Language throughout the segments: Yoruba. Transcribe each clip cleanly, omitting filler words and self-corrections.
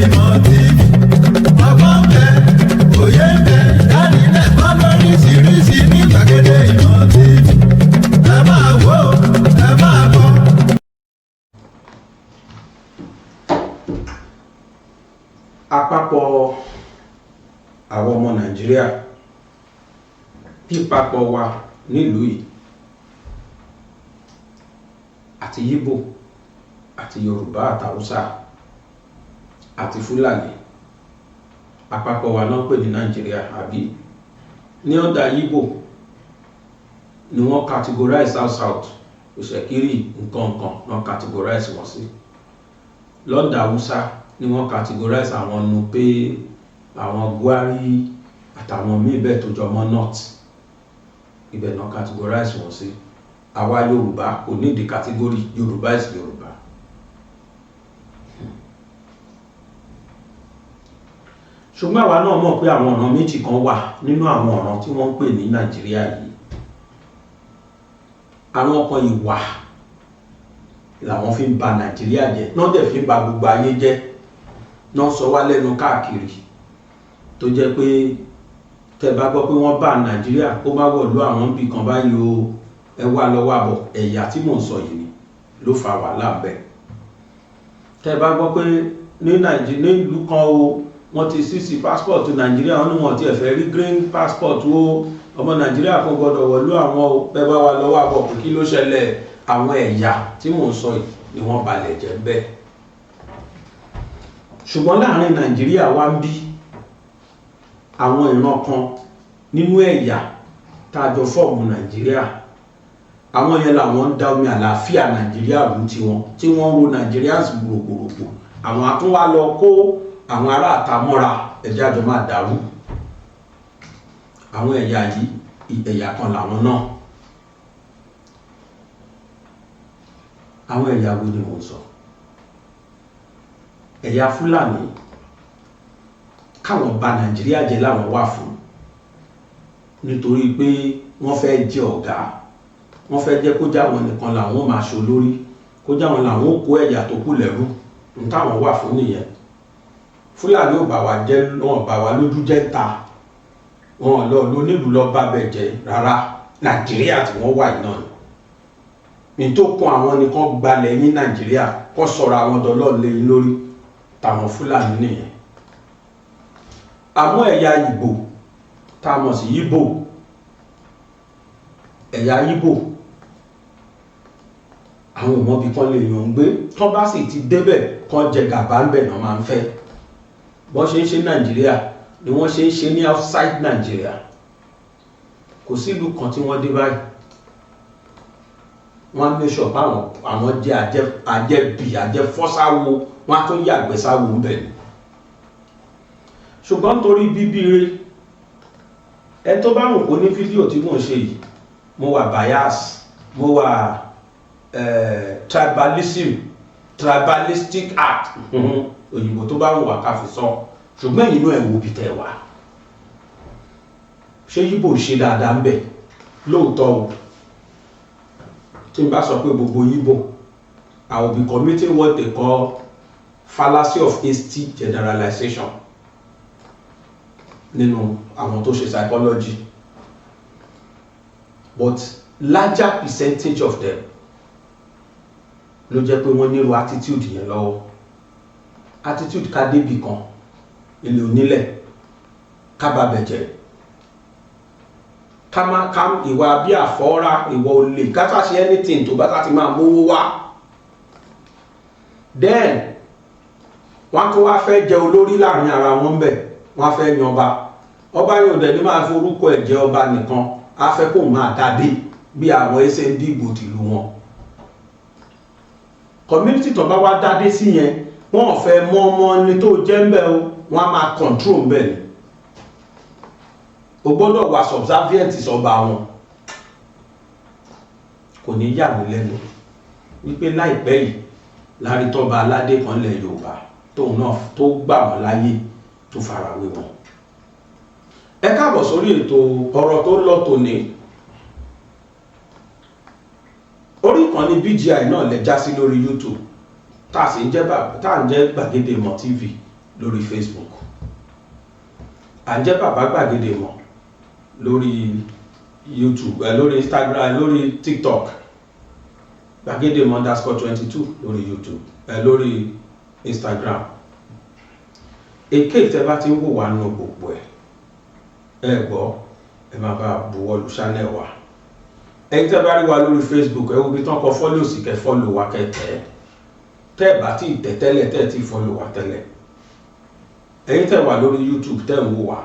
Ìmọ̀ TV. Ọgbọ́n ń bẹ, òye ń bẹ, ìdánilẹ́kọ̀ọ́ lóríṣiríṣi ní Gbàgede Ìmọ̀ TV. Ẹ máa wò ó, ẹ máa gbọ́. Àpapọ̀ àwọn ọmọ Nàìjíríà, pípapọ̀ wa nílùú yìí, àti Yíbò àti Yorùbá àtàwùsá àti Fúlàní, àpapọ̀ wa náà pè ní Nàìjíríà, àbí? Ní ọ̀dà Yíbò ni wọ́n categorize South South, Ìṣẹ̀kírì, nǹkan nǹkan náà categorize wọ́n sí. Lọ́dà Haúsá ni wọ́n categorize àwọn Nupe, àwọn Gwari àtàwọn míì bẹ́ẹ̀ tó jọmọ́ north, ibẹ̀ náà categorize wọ́n sí. Àwa Yorùbá kò ní ìdí category. Yorùbá is Yorùbá. Ṣùgbọ́n àwa náà mọ̀ pé àwọn ọ̀ràn méjì kan wà nínú àwọn ọ̀ràn tí wọ́n ń pè ní Nàìjíríà yìí. Àwọn kan, ìwà làwọn fi ń ba Nàìjíríà jẹ́, náà dẹ̀ fi ń ba gbogbo ayé jẹ́, náà sọ wá lẹ́nu káàkiri, tó jẹ́ pé tẹ́ bá gbọ́ pé wọ́n bá Nàìjíríà kó má wọ̀lú àwọn ibì kan báyìí o, ẹ wá lọ́wọ́ àbọ̀. Ẹ̀yà tí mò ń sọ yìí ni ló fa wàhálà bẹ́ẹ̀. Tẹ́ bá gbọ́ pé ní Nàìjíríà, ní ìlú kan o, wọ́n ti seize passport Nàìjíríà, wọ́n ní wọ́n ti ẹ̀ fẹ́ rí green passport o, ọmọ Nàìjíríà kò gbọ́dọ̀ wọ̀lú àwọn o, ẹ bá wa lọ́wọ́ àbọ̀ pé kí ló ṣẹlẹ̀? Àwọn ẹ̀yà tí mò ń sọ yìí ni wọ́n balẹ̀ jẹ́ bẹ́ẹ̀. Ṣùgbọ́n láàrin Nàìjíríà wá ń bí, àwọn ìran kan nínú ẹ̀yà tá a jọ form Nàìjíríà, àwọn yẹn làwọn ń da omi àlàáfíà Nàìjíríà rú tiwọn, tí wọ́n ń ro Nigerians gbòrògbòrògbò. Àwọn àtúnwá lọ kó àwọn ará àtàmọ́ra ẹ̀jẹ̀ àjọ máa dàrú. Àwọn ẹ̀yà yìí, ẹ̀yà kan làwọn náà. Àwọn ẹ̀yà wo ni mò ń sọ? Ẹ̀yà Fúlàní, káwọn bà Nàìjíríà jẹ́ láwọn wà fún, nítorí pé wọ́n fẹ́ jẹ ọ̀gá, wọ́n fẹ́ jẹ́ kó jáwọn nìkan làwọn máa ṣo lórí, kó jáwọn làwọn ó kó ẹ̀yà tó kù lẹ́rú. Ní táwọn wà fún nìyẹn. Fúlàní ò bà wá jẹ́, wọn bà wá lójú jẹ́ ta, wọn lọ lónílùú lọ bá bẹ̀ jẹ́ rárá. Nàìjíríà tí wọ́n wà yìí náà ni ní tó kún àwọn nìkan gbalẹ̀ ní Nàìjíríà, kó sọ̀rọ̀ àwọn dọ́lọ́ lẹ́yìn lórí tàwọn Fúlàní nìyẹn. Àmọ́ ẹ̀yà Ìgbò tá a mọ̀ sí Ìgbò, ẹ̀yà Ìgbò, àwọn òmòbi kan lè yàn ń gbé, tán bá sì ti débẹ̀, kan jẹ gàba ń bẹ̀ náà máa ń fẹ́. Bọ́n ṣe ń ṣe Nàìjíríà ni wọ́n ṣe ń ṣe ní outside Nàìjíríà. Kò sílùú kan tí wọ́n dé báyìí, wọ́n á make sure pé àwọn jẹ́ àjẹbì, àjẹfọ́sáwo, wọ́n á tún yàgbẹ́ sáwo ń bẹ̀ ni. Ṣùgbọ́n torí bíbí rẹ̀, ẹ tó bá wù kó ní fídíò tí mò ń ṣe yìí, mo wà bias, mo wà tribalism, tribalistic act, òyìnbó tó bá wù wá ká fi sọ. Ṣùgbọ́n ẹ̀yin náà, ẹ̀ wo bí tẹ́ wà. Ṣé Yíbò ṣe dáadáa ń bẹ̀ lóòótọ́ o? Tí n bá sọ pé gbogbo Yíbò, I will be committing what they call fallacy of hasty generalization nínú àwọn tó ṣe psychology, but larger percentage of them ló jẹ́ pé wọ́n nírú attitude yẹn lọ́wọ́. Attitude ká débì kan, ilé onílẹ̀, ká bá bẹ̀ jẹ́, ká má ká ìwà bí àfọ́ra, ìwà olè, ká sá ṣe anything tó bá sá ti máa mówó wá. Then wọ́n tún wá fẹ́ jẹ olórí láàrin ara wọn bẹ̀, wọ́n á fẹ́ yan ọba. Ọba yóò dẹ̀ ní máa fi orúkọ ẹ̀ jẹ́ ọba nìkan, á fẹ́ kó máa dádé bí àwọn ẹsẹ̀ ń dìgbò tìlú wọn. Community tó bá wá dádé sí yẹn, wọ́n ò fẹ́ mọ ọmọ ẹni tó jẹ́ ń bẹ̀ o, wọ́n á máa control ń bẹ̀ ni. O gbọ́dọ̀ wà subservient sọba wọn. Kò ní yà mí lẹ́nu wípé láìpẹ́ yìí láàrin tọ́ba aládé kan lẹ̀ Yorùbá tóun náà tó gbà wọ́n láyè tó farawé wọn. Ẹ káàbọ̀ sórí ètò ọ̀rọ̀ tó lọ tòní. Orí ìkànnì BGI náà lẹ já sí lórí YouTube, tá a sì ń jẹ́, tá à ń jẹ́ Gbàgede Ìmọ̀ TV. Lórí Facebook, à ń jẹ́ Bàbá Gbàgede Mọ̀ lórí YouTube, lórí Instagram, lórí TikTok, Gbàgede Mọ̀ _22 lórí YouTube, lórí Instagram. Èké tẹ́ bá ti ń wò wá nù gbogbo ẹ̀, ẹ gbọ́, ẹ máa bá buwọ́lu channel wa. Ẹ̀yin tẹ́ bá rí wa lórí Facebook, ẹ wo ibi tán kọ follow sí, kẹ́ follow wa, kẹ́ tẹ̀ ẹ́. Tẹ́ ẹ bá tí ì tẹ̀ tẹ́lẹ̀, tẹ́ ẹ tí follow wa tẹ́lẹ̀. Ẹ̀yin tẹ́ wà lórí YouTube, tẹ́ ń wò wá,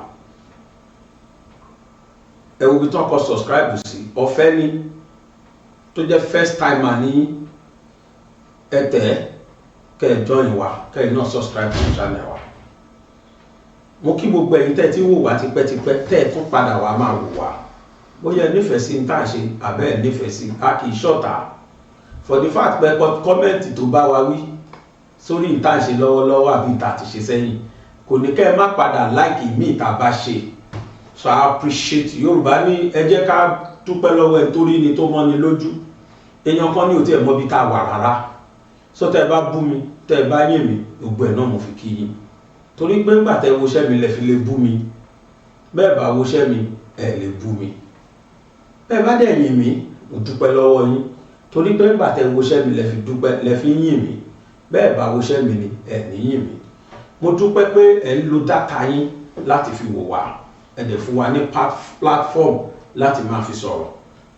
ẹ wo ibi tán kọ subscribe sí, ọ̀fẹ́ ni. Tó jẹ́ first timer ní, ẹ tẹ̀ ẹ́, kẹ́ ẹ join wa, kẹ́ ẹ náà subscribe to channel wa. Mo kí gbogbo ẹ̀yin tẹ́ ti wò wá tipẹ́tipẹ́, tẹ́ ẹ tún padà wá máa wò wá. Bóyá ẹ nífẹ̀ẹ́ sí ní tá à ń ṣe àbẹ́ ẹ nífẹ̀ẹ́ sí, a kì í ṣọ̀tá. For the fact pé comment tó bá wa wí sórí ní tá à ń ṣe lọ́wọ́lọ́wọ́ àbí ìta ti ṣe sẹ́yìn, kò ní kẹ́ ẹ má padà like mí ìta bá ṣe. So I appreciate. Yorùbá ní ẹ jẹ́ ká dúpẹ́ lọ́wọ́ ẹ torí ni tó mọ́ni lójú. Èèyàn kan ní ò tí ẹ̀ mọ́bi tá a wà rárá. So tẹ́ ẹ bá bú mi, tẹ́ ẹ bá yìn mí, gbogbo ẹ̀ náà mo fi kí yín, torí pé ńgbà tẹ́ woṣẹ́ mi lẹ fi lè bú mi. Bẹ́ẹ̀ bá woṣẹ́ mi, ẹ lè bú mi. Bẹ́ẹ̀ bá dẹ̀ yìn mí, mo dúpẹ́ lọ́wọ́ yín, torí pé ńgbà tẹ́ woṣẹ́ mi lẹ fi dúpẹ́, lẹ fi yìn mí. Bẹ́ẹ̀ bá woṣẹ́ mi ni, ẹ ní yìn mí. Mo dúpẹ́ pé ẹ ń lo data yín láti fi wò wá, ẹ dẹ̀ fún wa ní platform láti máa fi sọ̀rọ̀.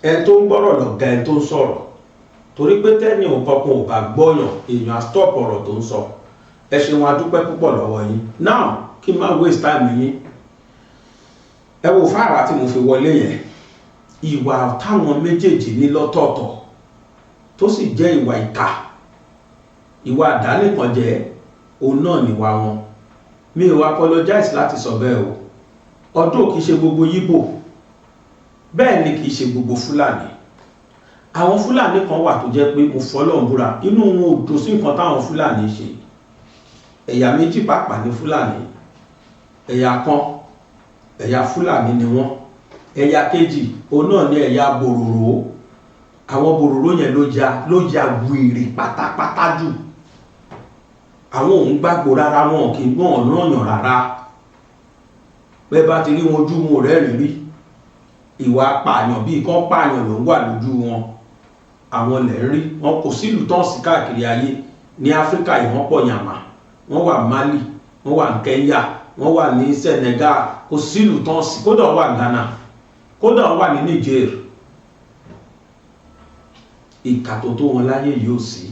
Ẹni tó ń gbọ́rọ̀ lọ̀gá ẹni tó ń sọ̀rọ̀, torí pé tẹ́ni òkankan ò bá gbọ́yàn, èèyàn á stop ọ̀rọ̀ tó ń sọ. Ẹ ṣeun, a dúpẹ́ púpọ̀ lọ́wọ́ yín. Now, kí n má waste time yín, ẹ wo fáàrà tí mo fi wọlé yẹn, ìwà táwọn méjèèjì ní lọ́tọ̀ọ̀tọ̀, tó sì jẹ́ ìwà ìkà, ìwà àdánìkànjẹ́, òun náà níwà wọn. Mi ò apologize láti sọ bẹ́ẹ̀ o. Ọdún kìí ṣe gbogbo Yíbò, bẹ́ẹ̀ ni kìí ṣe gbogbo Fúlàní. Àwọn Fúlàní kan wà tó jẹ́ pé mo fọlọ́run búra, inú wọn ò dùn sí nǹkan táwọn Fúlàní ṣe. Ẹ̀yà méjì pàápàá ní Fúlàní. Ẹ̀yà kan, ẹ̀yà Fúlàní ni wọ́n. Ẹ̀yà kejì, òun náà ní ẹ̀yà Bòròró. Àwọn Bòròró yẹn ló ya wèrè pátápátá jù. Àwọn òun gbàgbó rárá, wọn kì í gbọ́n ọ̀nà ọ̀yàn rárá. Bẹ́ẹ̀ bá ti rí wọn, ojú wọn rẹ́rìn rí. Ìwà pààyàn bíi kán pààyàn ló ń wà lójú wọn. Àwọn lẹ̀ ń rí wọn kò sílùú tán sí káàkiri ayé. Ní Áfíríkà yìí, wọ́n pọ̀ yàmà. Wọ́n wà Mali, wọ́n wà ní Kenya, wọ́n wà ní Senegal, kò sílùú tán sí. Kódà wọ́n wà Ghana, kódà wọ́n wà ní Niger. Ìkà tó tó wọn láyé yóò sí.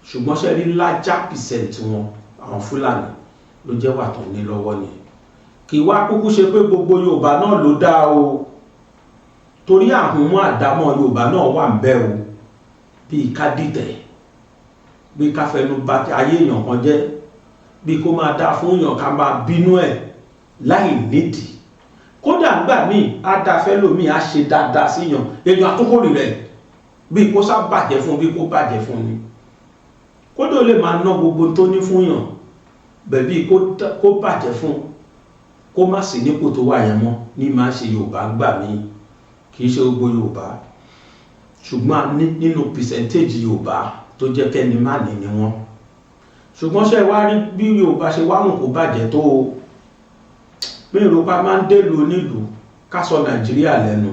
Ṣùgbọ́n ṣe rí larger percent wọn, àwọn Fúlàní ló jẹ́ wà tán ní lọ́wọ́ ni. Kì í wá kúkú ṣe pé gbogbo Yorùbá náà ló dá o, torí àhùnmọ́ àdámọ́ Yorùbá náà wà ń bẹ o, bíi ká dìtẹ̀, bíi ká fẹnu bà ayé èèyàn kan jẹ́, bíi kó máa dá fún èèyàn ká máa bínú ẹ̀ láì nídìí. Kódà gbà míì, á da fẹ́lòmíì, á ṣe dáadáa síyàn, èèyàn àtúkòrì rẹ̀, bíi kó sá bàjẹ́ fún, bíi kó bàjẹ́ fún ni. Kódà ó lè máa ná gbogbo tó ní fún yàn bẹ̀bí kó bàjẹ́ fún, kó má sí nípò tó wà yẹn mọ́ ní máa ṣe. Yorùbá gbà míì, kì í ṣe gbogbo Yorùbá, ṣùgbọ́n a ní nínú percentage Yorùbá tó jẹ́ kẹ́ni má ní ni wọ́n. Ṣùgbọ́n ṣe wá rí bí Yorùbá ṣe wá hùn kó bàjẹ́ tó o, mi ò rò pa máa ń délùú onílùú ká sọ Nàìjíríà lẹ́nu.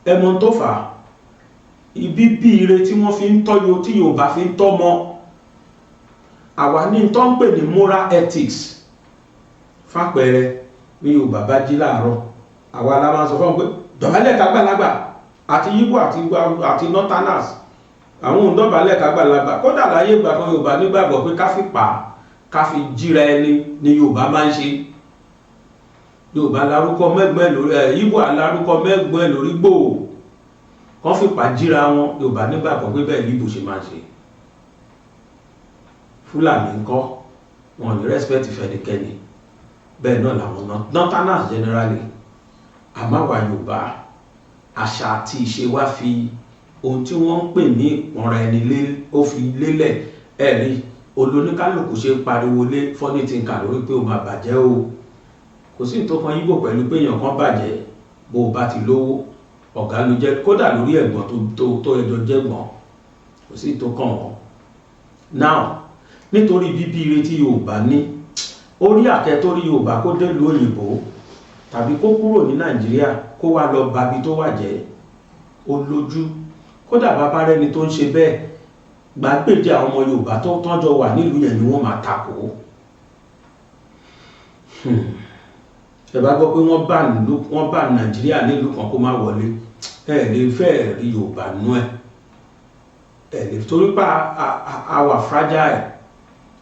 Ẹmọ tó fà á, ibi bí ire tí wọ́n fi ń tọ́yo, tí Yorùbá fi ń tọ́mọ àwa ní tó ń pè ní moral ethics. Fàpẹẹrẹ, bí Yorùbá bá jí láàárọ̀, àwa la máa sọ fún wọn pé dọ̀bálẹ̀ kágbàlagbà. Àti Yíbò àti northerners, àwọn òun dọ̀bálẹ̀ kágbàlagbà. Kódà láyé ìgbà kan, Yorùbá nígbàgbọ́ pé ká fi pa, ká fi jíra ẹni ni Yorùbá máa ń ṣe. Yorùbá larúkọ mẹ́gbọ́n lórí ẹ̀, Yíbò alárúkọ mẹ́gbọ́n lórí gbòò, kán fi pa jíra wọn. Yorùbá nígbàgbọ́ pé bẹ́ẹ̀ Yíbò ṣe máa ṣe. Fúlàní ńkọ́? Wọn ní respect fẹ́nikẹ́ni. Bẹ́ẹ̀ náà làwọn northerners generally. Àmọ́ àwa Yorùbá, àṣà àti ìṣe wa fi ohun tí wọ́n ń pè ní ìpọ́nra ẹni lé, ó fi lélẹ̀. Ẹ̀rí olóníkálùkù ṣe ń pariwo lé Funny Thinker lórí pé ó máa bàjẹ́ o. Kò sí tó kan Yíbò pẹ̀lú pé èèyàn kan bàjẹ́. Bó o bá ti lówó, ọ̀gá ló jẹ́, kódà lórí ẹ̀gbọ́n tó ẹjọ́ jẹ́gbọ́n, kò sí tó kàn wọ́n. Now, Nítorí bíbí ire tí Yorùbá ní orí àtẹ tó rí Yorùbá, kó délùú òyìnbó tàbí kó kúrò ní Nàìjíríà, kó wá lọ babi tó wà jẹ́, ó lójú. Kódà bàbá rẹni tó ń ṣe bẹ́ẹ̀, gbàgbéjẹ àwọn ọmọ Yorùbá tó tọ́jọ wà nílùú yẹn ni wọ́n máa takò. Ẹ bá gbọ́ pé wọ́n bá Nàìjíríà nílùú kan kó má wọlé, ẹ lè fẹ́ rí Yorùbá nú ẹ, ẹ lè torí pa a wà fragile.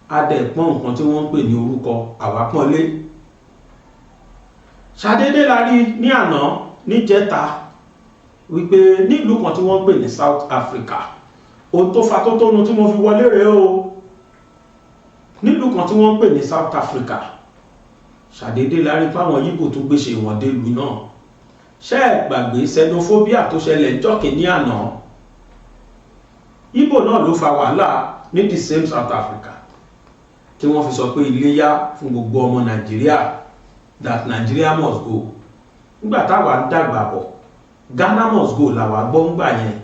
A dẹ̀ pọ́n nǹkan tí wọ́n ń pè ní orúkọ àwa pọ́nlé. Ṣàdédé la rí ní àná níjẹta wípé nílùú kan tí wọ́n ń pè ní South Africa, ohun tó fa tó tónu tí mo fi wọlé rèé o. Nílùú kan tí wọ́n ń pè ní South Africa, ṣàdédé la rí fáwọn Yíbò tó gbéṣe wọn délùú náà. Ṣé ẹ gbàgbé xenophobia tó ṣẹlẹ̀ jọ́kì ní àná? Yíbò náà ló fa wàhálà ní the same South Africa tí wọ́n fi sọ pé iléyá fún gbogbo ọmọ Nàìjíríà, that Nigeria must go. Nígbà táwa ń dàgbà bọ̀, Ghana must go làwa gbọ́ ńgbà yẹn.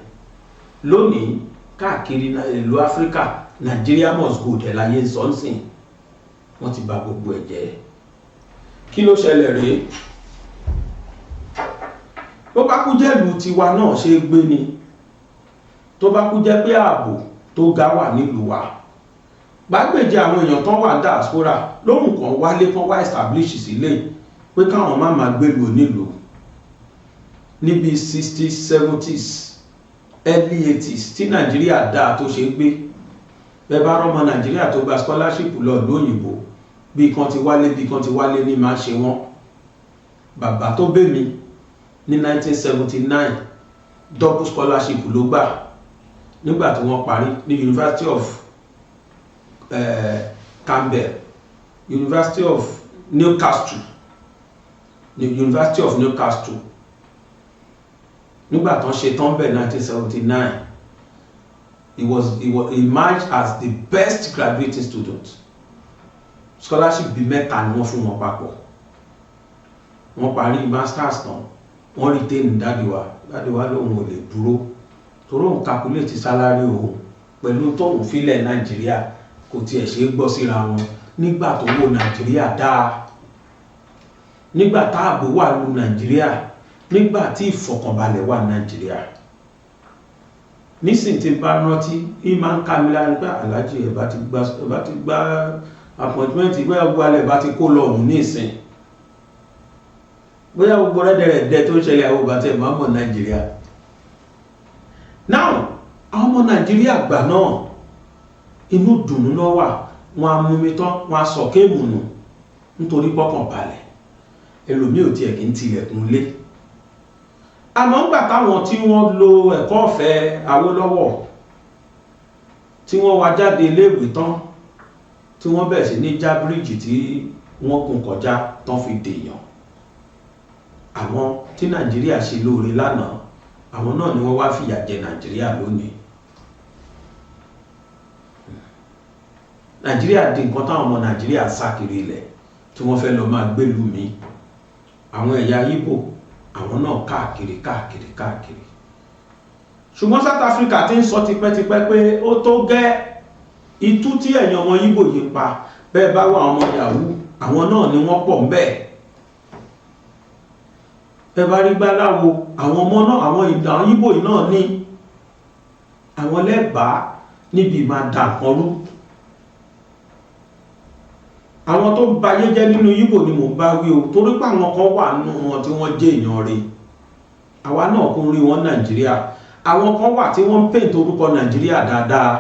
Lónìí, káàkiri ìlú Áfíríkà, Nigeria must go dẹ̀ láyé sọ́nsìn. Wọ́n ti bà gbogbo ẹ̀ jẹ́. Kí ló ṣẹlẹ̀ rèé? Bó bá kú jẹ́ ìlú tiwa náà ṣe é gbé ni, tó bá kú jẹ́ pé ààbò tó ga wà nílùú wa, gbàgbèjì àwọn èèyàn tán wà diaspora lóhùn kan wálé, kan wá establish sílé, pé káwọn má máa gbèlú onílùú. Níbi 60s, 70s, early 80s tí Nàìjíríà dáa tó ṣe gbé, bẹ́ẹ̀ bá rọ́mọ Nàìjíríà tó gba scholarship lọ ìlú òyìnbó, bí kan ti wálé, bí kan ti wálé ní máa ṣe wọ́n. Bàbá tó bẹ́ mi ní 1979, double scholarship ló gbà nígbà tí wọ́n parí ní University of Campbell, University of Newcastle, ní University of Newcastle. Nígbà tán ṣe tán bẹ̀ 1979, he was emerged as the best graduating student. Scholarship bíi mẹ́ta ni wọ́n fún wọn papọ̀. Wọ́n parí masters tán, wọ́n retain daddy wa. Daddy wa lòun ò lè dúró torí òun calculate salary òun pẹ̀lú tóun filẹ̀ Nàìjíríà, kò tiẹ̀ ṣe é gbọ́ síra wọn. Nígbà tó wò Nàìjíríà dáa, nígbà táàbò wà lu Nàìjíríà, nígbà tí ìfọ̀kànbalẹ̀ wà Nàìjíríà. Nísìn tí bá rántí, ní máa ń ká mi lára pé aláàjì ẹ̀ bá ti gba appointment, bóyá gbogbo alẹ́ bá ti kó lọ òun ní ìsìn, bóyá gbogbo rẹ́dẹ̀rẹ̀dẹ̀ tó ń ṣẹlẹ̀, àwọn ọba tẹ̀ máa mọ̀ Nàìjíríà. Now, àwọn ọmọ Nàìjíríà gbà náà, inú dùnú náà wà. Wọn á mú mi tán, wọn á sọ kéèmù nù nítorí pọ́kàn balẹ̀. Ẹlòmíì ò tiẹ̀ kí ń tilẹ̀kùn lé. Àmọ́ ńgbà táwọn tí wọ́n lo ẹ̀kọ́ ọ̀fẹ́ Awólọ́wọ̀, tí wọ́n wá jáde iléèwé tán, tí wọ́n bẹ̀rẹ̀ sí ní já bíríìjì tí wọ́n gùn kọjá tán fi dèèyàn, àwọn tí Nàìjíríà ṣe lóore lánàá, àwọn náà ni wọ́n wá fìyà jẹ Nàìjíríà lónìí. Nàìjíríà di nǹkan táwọn ọmọ Nàìjíríà sá kiri ilẹ̀ tí wọ́n fẹ́ lọ máa gbélú mi. Àwọn ẹ̀yà Ìgbò, àwọn náà káàkiri káàkiri káàkiri. Ṣùgbọ́n South Africa ti ń sọ tipẹ́tipẹ́ pé ó tó gẹ́, itú tí ẹ̀yin ọmọ Ìgbò yìí pa. Bẹ́ẹ̀ bá wà, ọmọ yahoo, àwọn náà ni wọ́n pọ̀ ńbẹ̀. Bẹ́ẹ̀ bá rí gbáláwo, àwọn ọmọ náà, àwọn Ìgbò yìí náà ní àwọn lẹ́bàá níbi máa dà nǹkan rú. Àwọn tó ń bayé jẹ́ nínú Ìgbò ni mò ń bá wí o, torí pé àwọn kan wà nínú wọn tí wọ́n jẹ́ èèyàn rẹ̀. Àwa náà kún rí wọn Nàìjíríà. Àwọn kan wà tí wọ́n ń paint orúkọ Nàìjíríà dáadáa,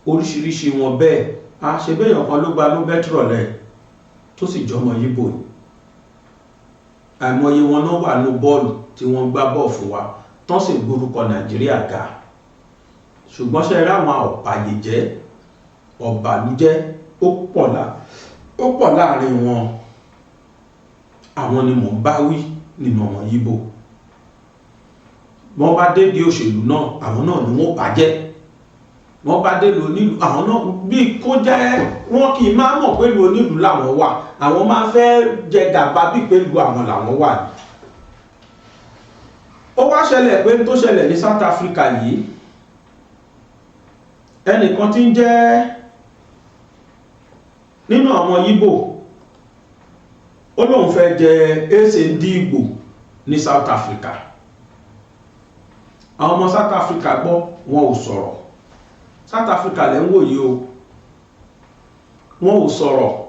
oríṣiríṣi wọn bẹ́ẹ̀. A ṣe béèyàn kan ló gba Nobel tìrọ̀lẹ́ tó sì jọmọ Ìgbò ni. Àìmọye wọn náà wà nínú bọ́ọ̀lù tí wọ́n gbá bọ́ọ̀ fún wa, tán sì gbórúkọ Nàìjíríà ga. Ṣùgbọ́n ṣe rí àwọn ọ̀bàyéjẹ́, ọ̀bàlújẹ́, ó pọ̀ láàrin wọn. Àwọn ni mò ń bá wí nínú ọmọ Yíbò. Wọ́n bá dédé òṣèlú náà, àwọn náà ni wọ́n bàjẹ́. Wọ́n bá dé lu onílù, àwọn náà bí kó jẹ́ wọ́n kì í máa mọ̀ pé lu onílù làwọn wà. Àwọn máa fẹ́ jẹ gàba bí pé lu àwọn làwọn wà ní. Ó wá ṣẹlẹ̀ pé tó ṣẹlẹ̀ ní South Africa yìí, Ẹnìkan tí ń jẹ́ nínú àwọn Yíbò, ó lóun fẹ́ jẹ Eze Ndị Igbo ní South Africa. Àwọn ọmọ South Africa gbọ́, wọn ò sọ̀rọ̀. South Africa lẹ́ ń wò yìí o, wọn ò sọ̀rọ̀.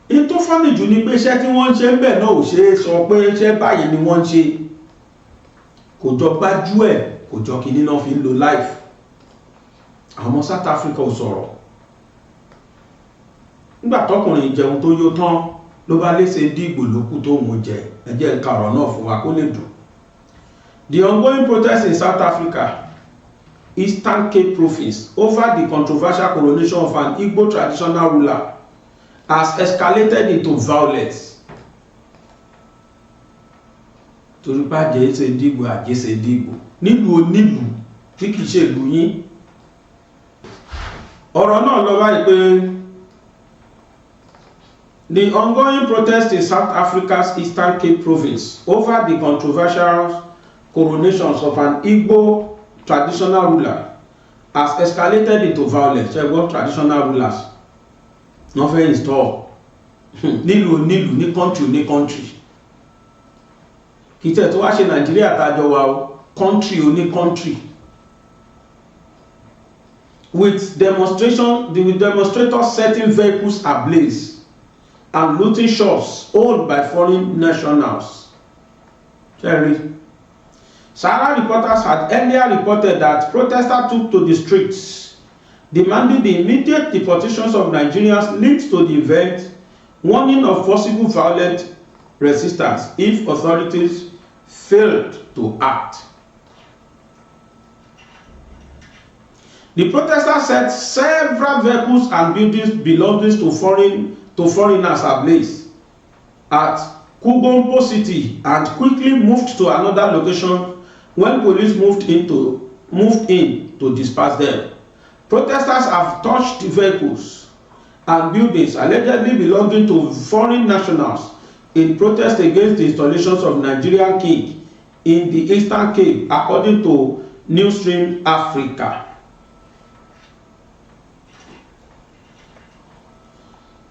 In tó funny jù ni pé iṣẹ́ tí wọ́n ń ṣe ń bẹ̀ náà ò ṣe é sọ pé iṣẹ́ báyìí ni wọ́n ń ṣe. Kò jọ gbájú ẹ̀, kò jọ kìíní náà fi ń lo life. Àwọn ọmọ South Africa ò sọ̀rọ̀. Nígbà tọkùnrin jẹun tó yó tán, ló bá léṣe dìgbò lókù tó ń jẹ. Ẹ jẹ́ n ka ọ̀rọ̀ náà fún wa kó lè dùn. The ongoing protest in South Africa, Eastern Cape Province, over the controversial coronation of an Igbo traditional ruler has escalated into violence. Torí pé àjẹsẹ̀ dìgbò, àjẹsẹ̀ dìgbò nílùú onílùú tí kìí ṣe ìlú yín. Ọ̀rọ̀ náà lọ báyìí pé the ongoing protest in South Africa's Eastern Cape Province over the controversial coronations of an Igbo traditional ruler has escalated into violence. Ṣe gbọ́? Traditional rulers wọ́n fẹ́ install nílùú onílùú, ní country ní country. Kì í tẹ̀ tó wá ṣe Nàìjíríà tájọ wa o, country oní country, with demonstrators setting vehicles ablaze and looting shops owned by foreign nationals. Jerry. Sahara Reporters had earlier reported that protesters took to the streets demanding the immediate deportations of Nigerians linked to the event, warning of possible violent resistance if authorities failed to act. The protesters set several vehicles and buildings belonging to foreigners ablaze at KuGompo City and quickly moved to another location when police moved in to disperse them. Protesters have torched vehicles and buildings allegedly belonging to foreign nationals in protest against the installations of Nigerian king in the Eastern Cape, according to Newsstream Africa.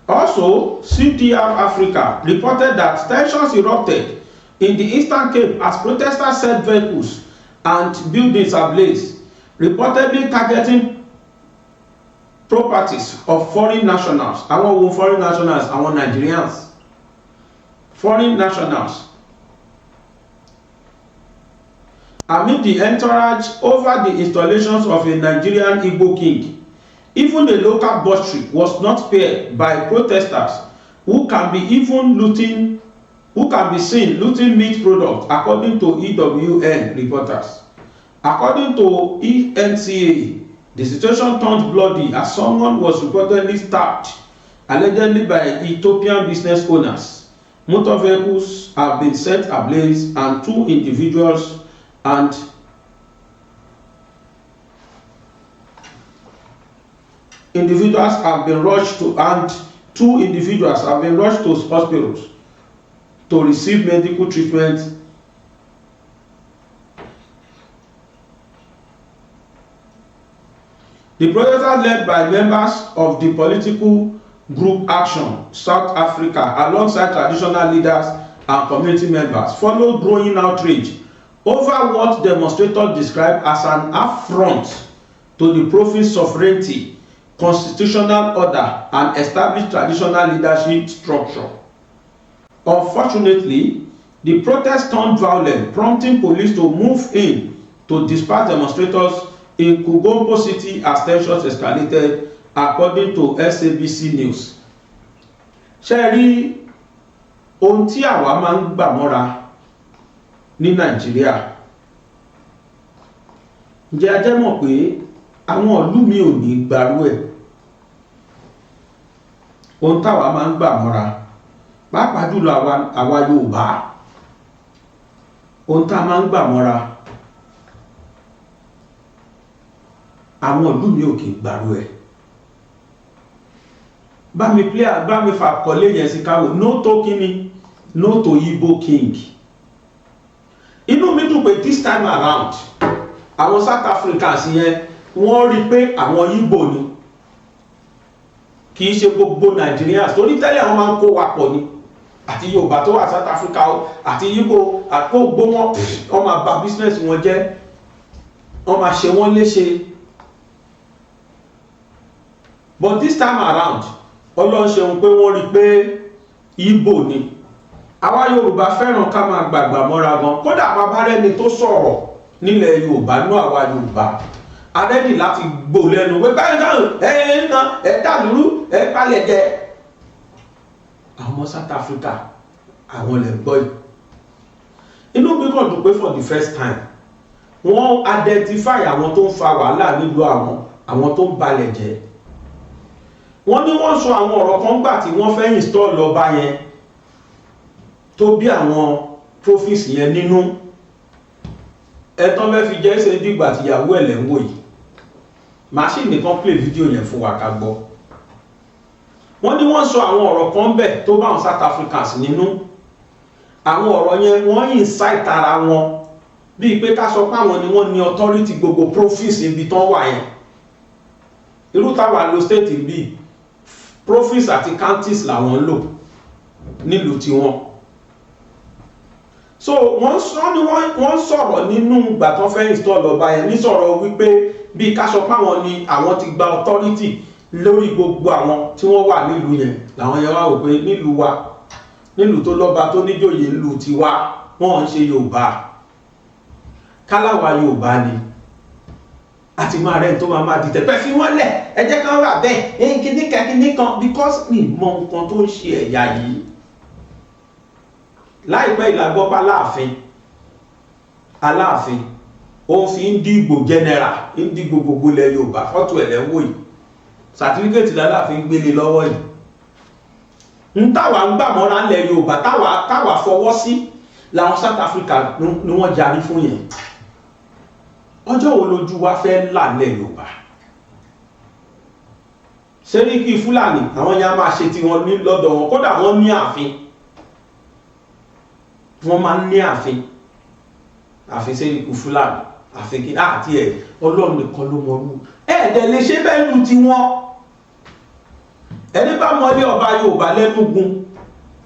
Also, CDR Africa reported that tensions erupted in the Eastern Cape as protesters set vehicles and buildings ablaze, reportedly targeting properties of foreign nationals. Àwọn wo foreign nationals? Àwọn Nigerians, foreign nationals. Amid the entourage over the installations of a Nigerian Igbo king, even the local butchery was not spared by protesters who can be seen looting meat products, according to EWN reporters. According to ENCA, the situation turned bloody as someone was reportedly stabbed, allegedly by Ethiopian business owners. Motor vehicles have been set ablaze and two individuals and individuals have been rushed to and two individuals have been rushed to hospitals to receive medical treatment. The protesters, led by members of the political group Action South Africa alongside traditional leaders and community members, followed growing outrage over what demonstrators described as an affront to the province sovereignty, constitutional order and established traditional leadership structure. Unfortunately, the protest turned violent, prompting police to move in to disperse demonstrators in KuGompo City as tensions escalated, according to SABC News. Ṣé rí ohun tí àwa máa ń gbà mọ́ra ní Nàìjíríà? Ǹjẹ́ a jẹ́ mọ̀ pé àwọn ìlú mi ò ní gbarú ẹ̀? Ohun táwa máa ń gbà mọ́ra, pàápàá jùlọ àwa Yorùbá, ohun tá a máa ń gbà mọ́ra, àwọn ìlú mi ò kì í gbarú ẹ̀. Bá mi play, bá mi fà kọ́lé yẹn sí káwò. No to kíni? No to Igbo king. Inú mi dùn pé this time around, àwọn South Africans yẹn, Wọ́n rí i pé àwọn Ìgbò ni, kì í ṣe gbogbo Nigerians, torí tẹ́lẹ̀ wọ́n máa ń kó wa pọ̀ ni, àti Yorùbá tó wà South Africa o, àti Ìgbò, àkógbó wọn, wọ́n máa bà business wọn jẹ́, wọ́n máa ṣe wọ́n léṣe. But this time around, Ọlọ́run ṣeun pé wọ́n rí i pé Ìgbò ni. Àwa Yorùbá fẹ́ràn ká máa gbàgbà mọ́ra gan. Kódà bàbá rẹ́ni tó sọ̀rọ̀ nílẹ̀ Yorùbá nú àwa Yorùbá a ready láti gbò lẹ́nu pé báyìí náà ẹ ẹ ná ẹ dàlúrú, ẹ palẹ̀ jẹ. Àwọn ọmọ South Africa, àwọn lè gbọ́ yìí. Inú mi kàn dùn pé for the first time, wọ́n identify àwọn tó ń fa wàhálà nílùú àwọn, àwọn tó ń balẹ̀ jẹ́. Wọ́n ní wọ́n sọ àwọn ọ̀rọ̀ kan gbà tí wọ́n fẹ́ install ọba yẹn tó bí àwọn province yẹn nínú. Ẹ̀tọ́ fẹ́ fi jẹ́ ṣe dìgbà tìyàwó ẹ̀ lẹ́ ń wò yìí. Màá sì nìkan play fídíò yẹn fún wa ká gbọ́. Wọ́n ní wọ́n sọ àwọn ọ̀rọ̀ kan bẹ̀ tó bá àwọn South Africans nínú. Àwọn ọ̀rọ̀ yẹn, wọ́n incite ara wọn bíi pé ká sọ pé àwọn ni wọ́n ní authority gbogbo province ibi tán wà yẹn. Irú táwa lo state bíi province àti counties làwọn ń lò nílùú tiwọn. So wọ́n sọ ní wọ́n sọ̀rọ̀ nínú ìgbà tó fẹ́ install ọba yẹn ní sọ̀rọ̀ wípé bíi ká sọ pé àwọn ni àwọn ti gba authority lórí gbogbo àwọn tí wọ́n wà nílùú yẹn. Làwọn yẹn wá wò pé nílùú wa, nílùú tó lọ́ba, tó níjòyè, nílùú tiwa, wọ́n ń ṣe Yorùbá. Káláwa Yorùbá ni àti máa rẹ̀ tó máa máa dìtẹ̀ pẹ́ fi wọ́n lẹ̀, ẹ jẹ́ kán wà bẹ́ẹ̀, kíní kan kíní kan, because mi mọ nǹkan tó ń ṣe ẹ̀yà yìí. Láìpẹ́ ìlàgbọ́pá láàfin, Aláàfin ó fi ń dìgbò general, ń dìgbò gbogbo ilẹ̀ Yorùbá. Fọ́tò ẹ̀ lẹ́wọ̀ yìí, certificate láláàfin gbélé lọ́wọ́ yìí. Ń táwa ń gbà mọ́ra ńlẹ̀ Yorùbá, táwa fọwọ́ sí làwọn South Africa ni wọ́n jarí fún yẹn. Ọjọ́ wo lójú wa fẹ́ là ńlẹ̀ Yorùbá? Sẹ́ríkì Fúlàní, àwọn yẹn á máa ṣe tiwọn ní lọ́dọ̀ wọn. Kódà wọ́n ní ààfin, wọ́n máa ń ní ààfin, ààfin Sẹ́ríkì Fúlàní, ààfin kí àti ẹ̀. Ọlọ́run nìkan ló mọ̀rú ẹ̀ẹ́dẹ̀ lè ṣe bẹ́ẹ̀ lu tiwọn. Ẹni bá mọlé ọba Yorùbá lẹ́nugun,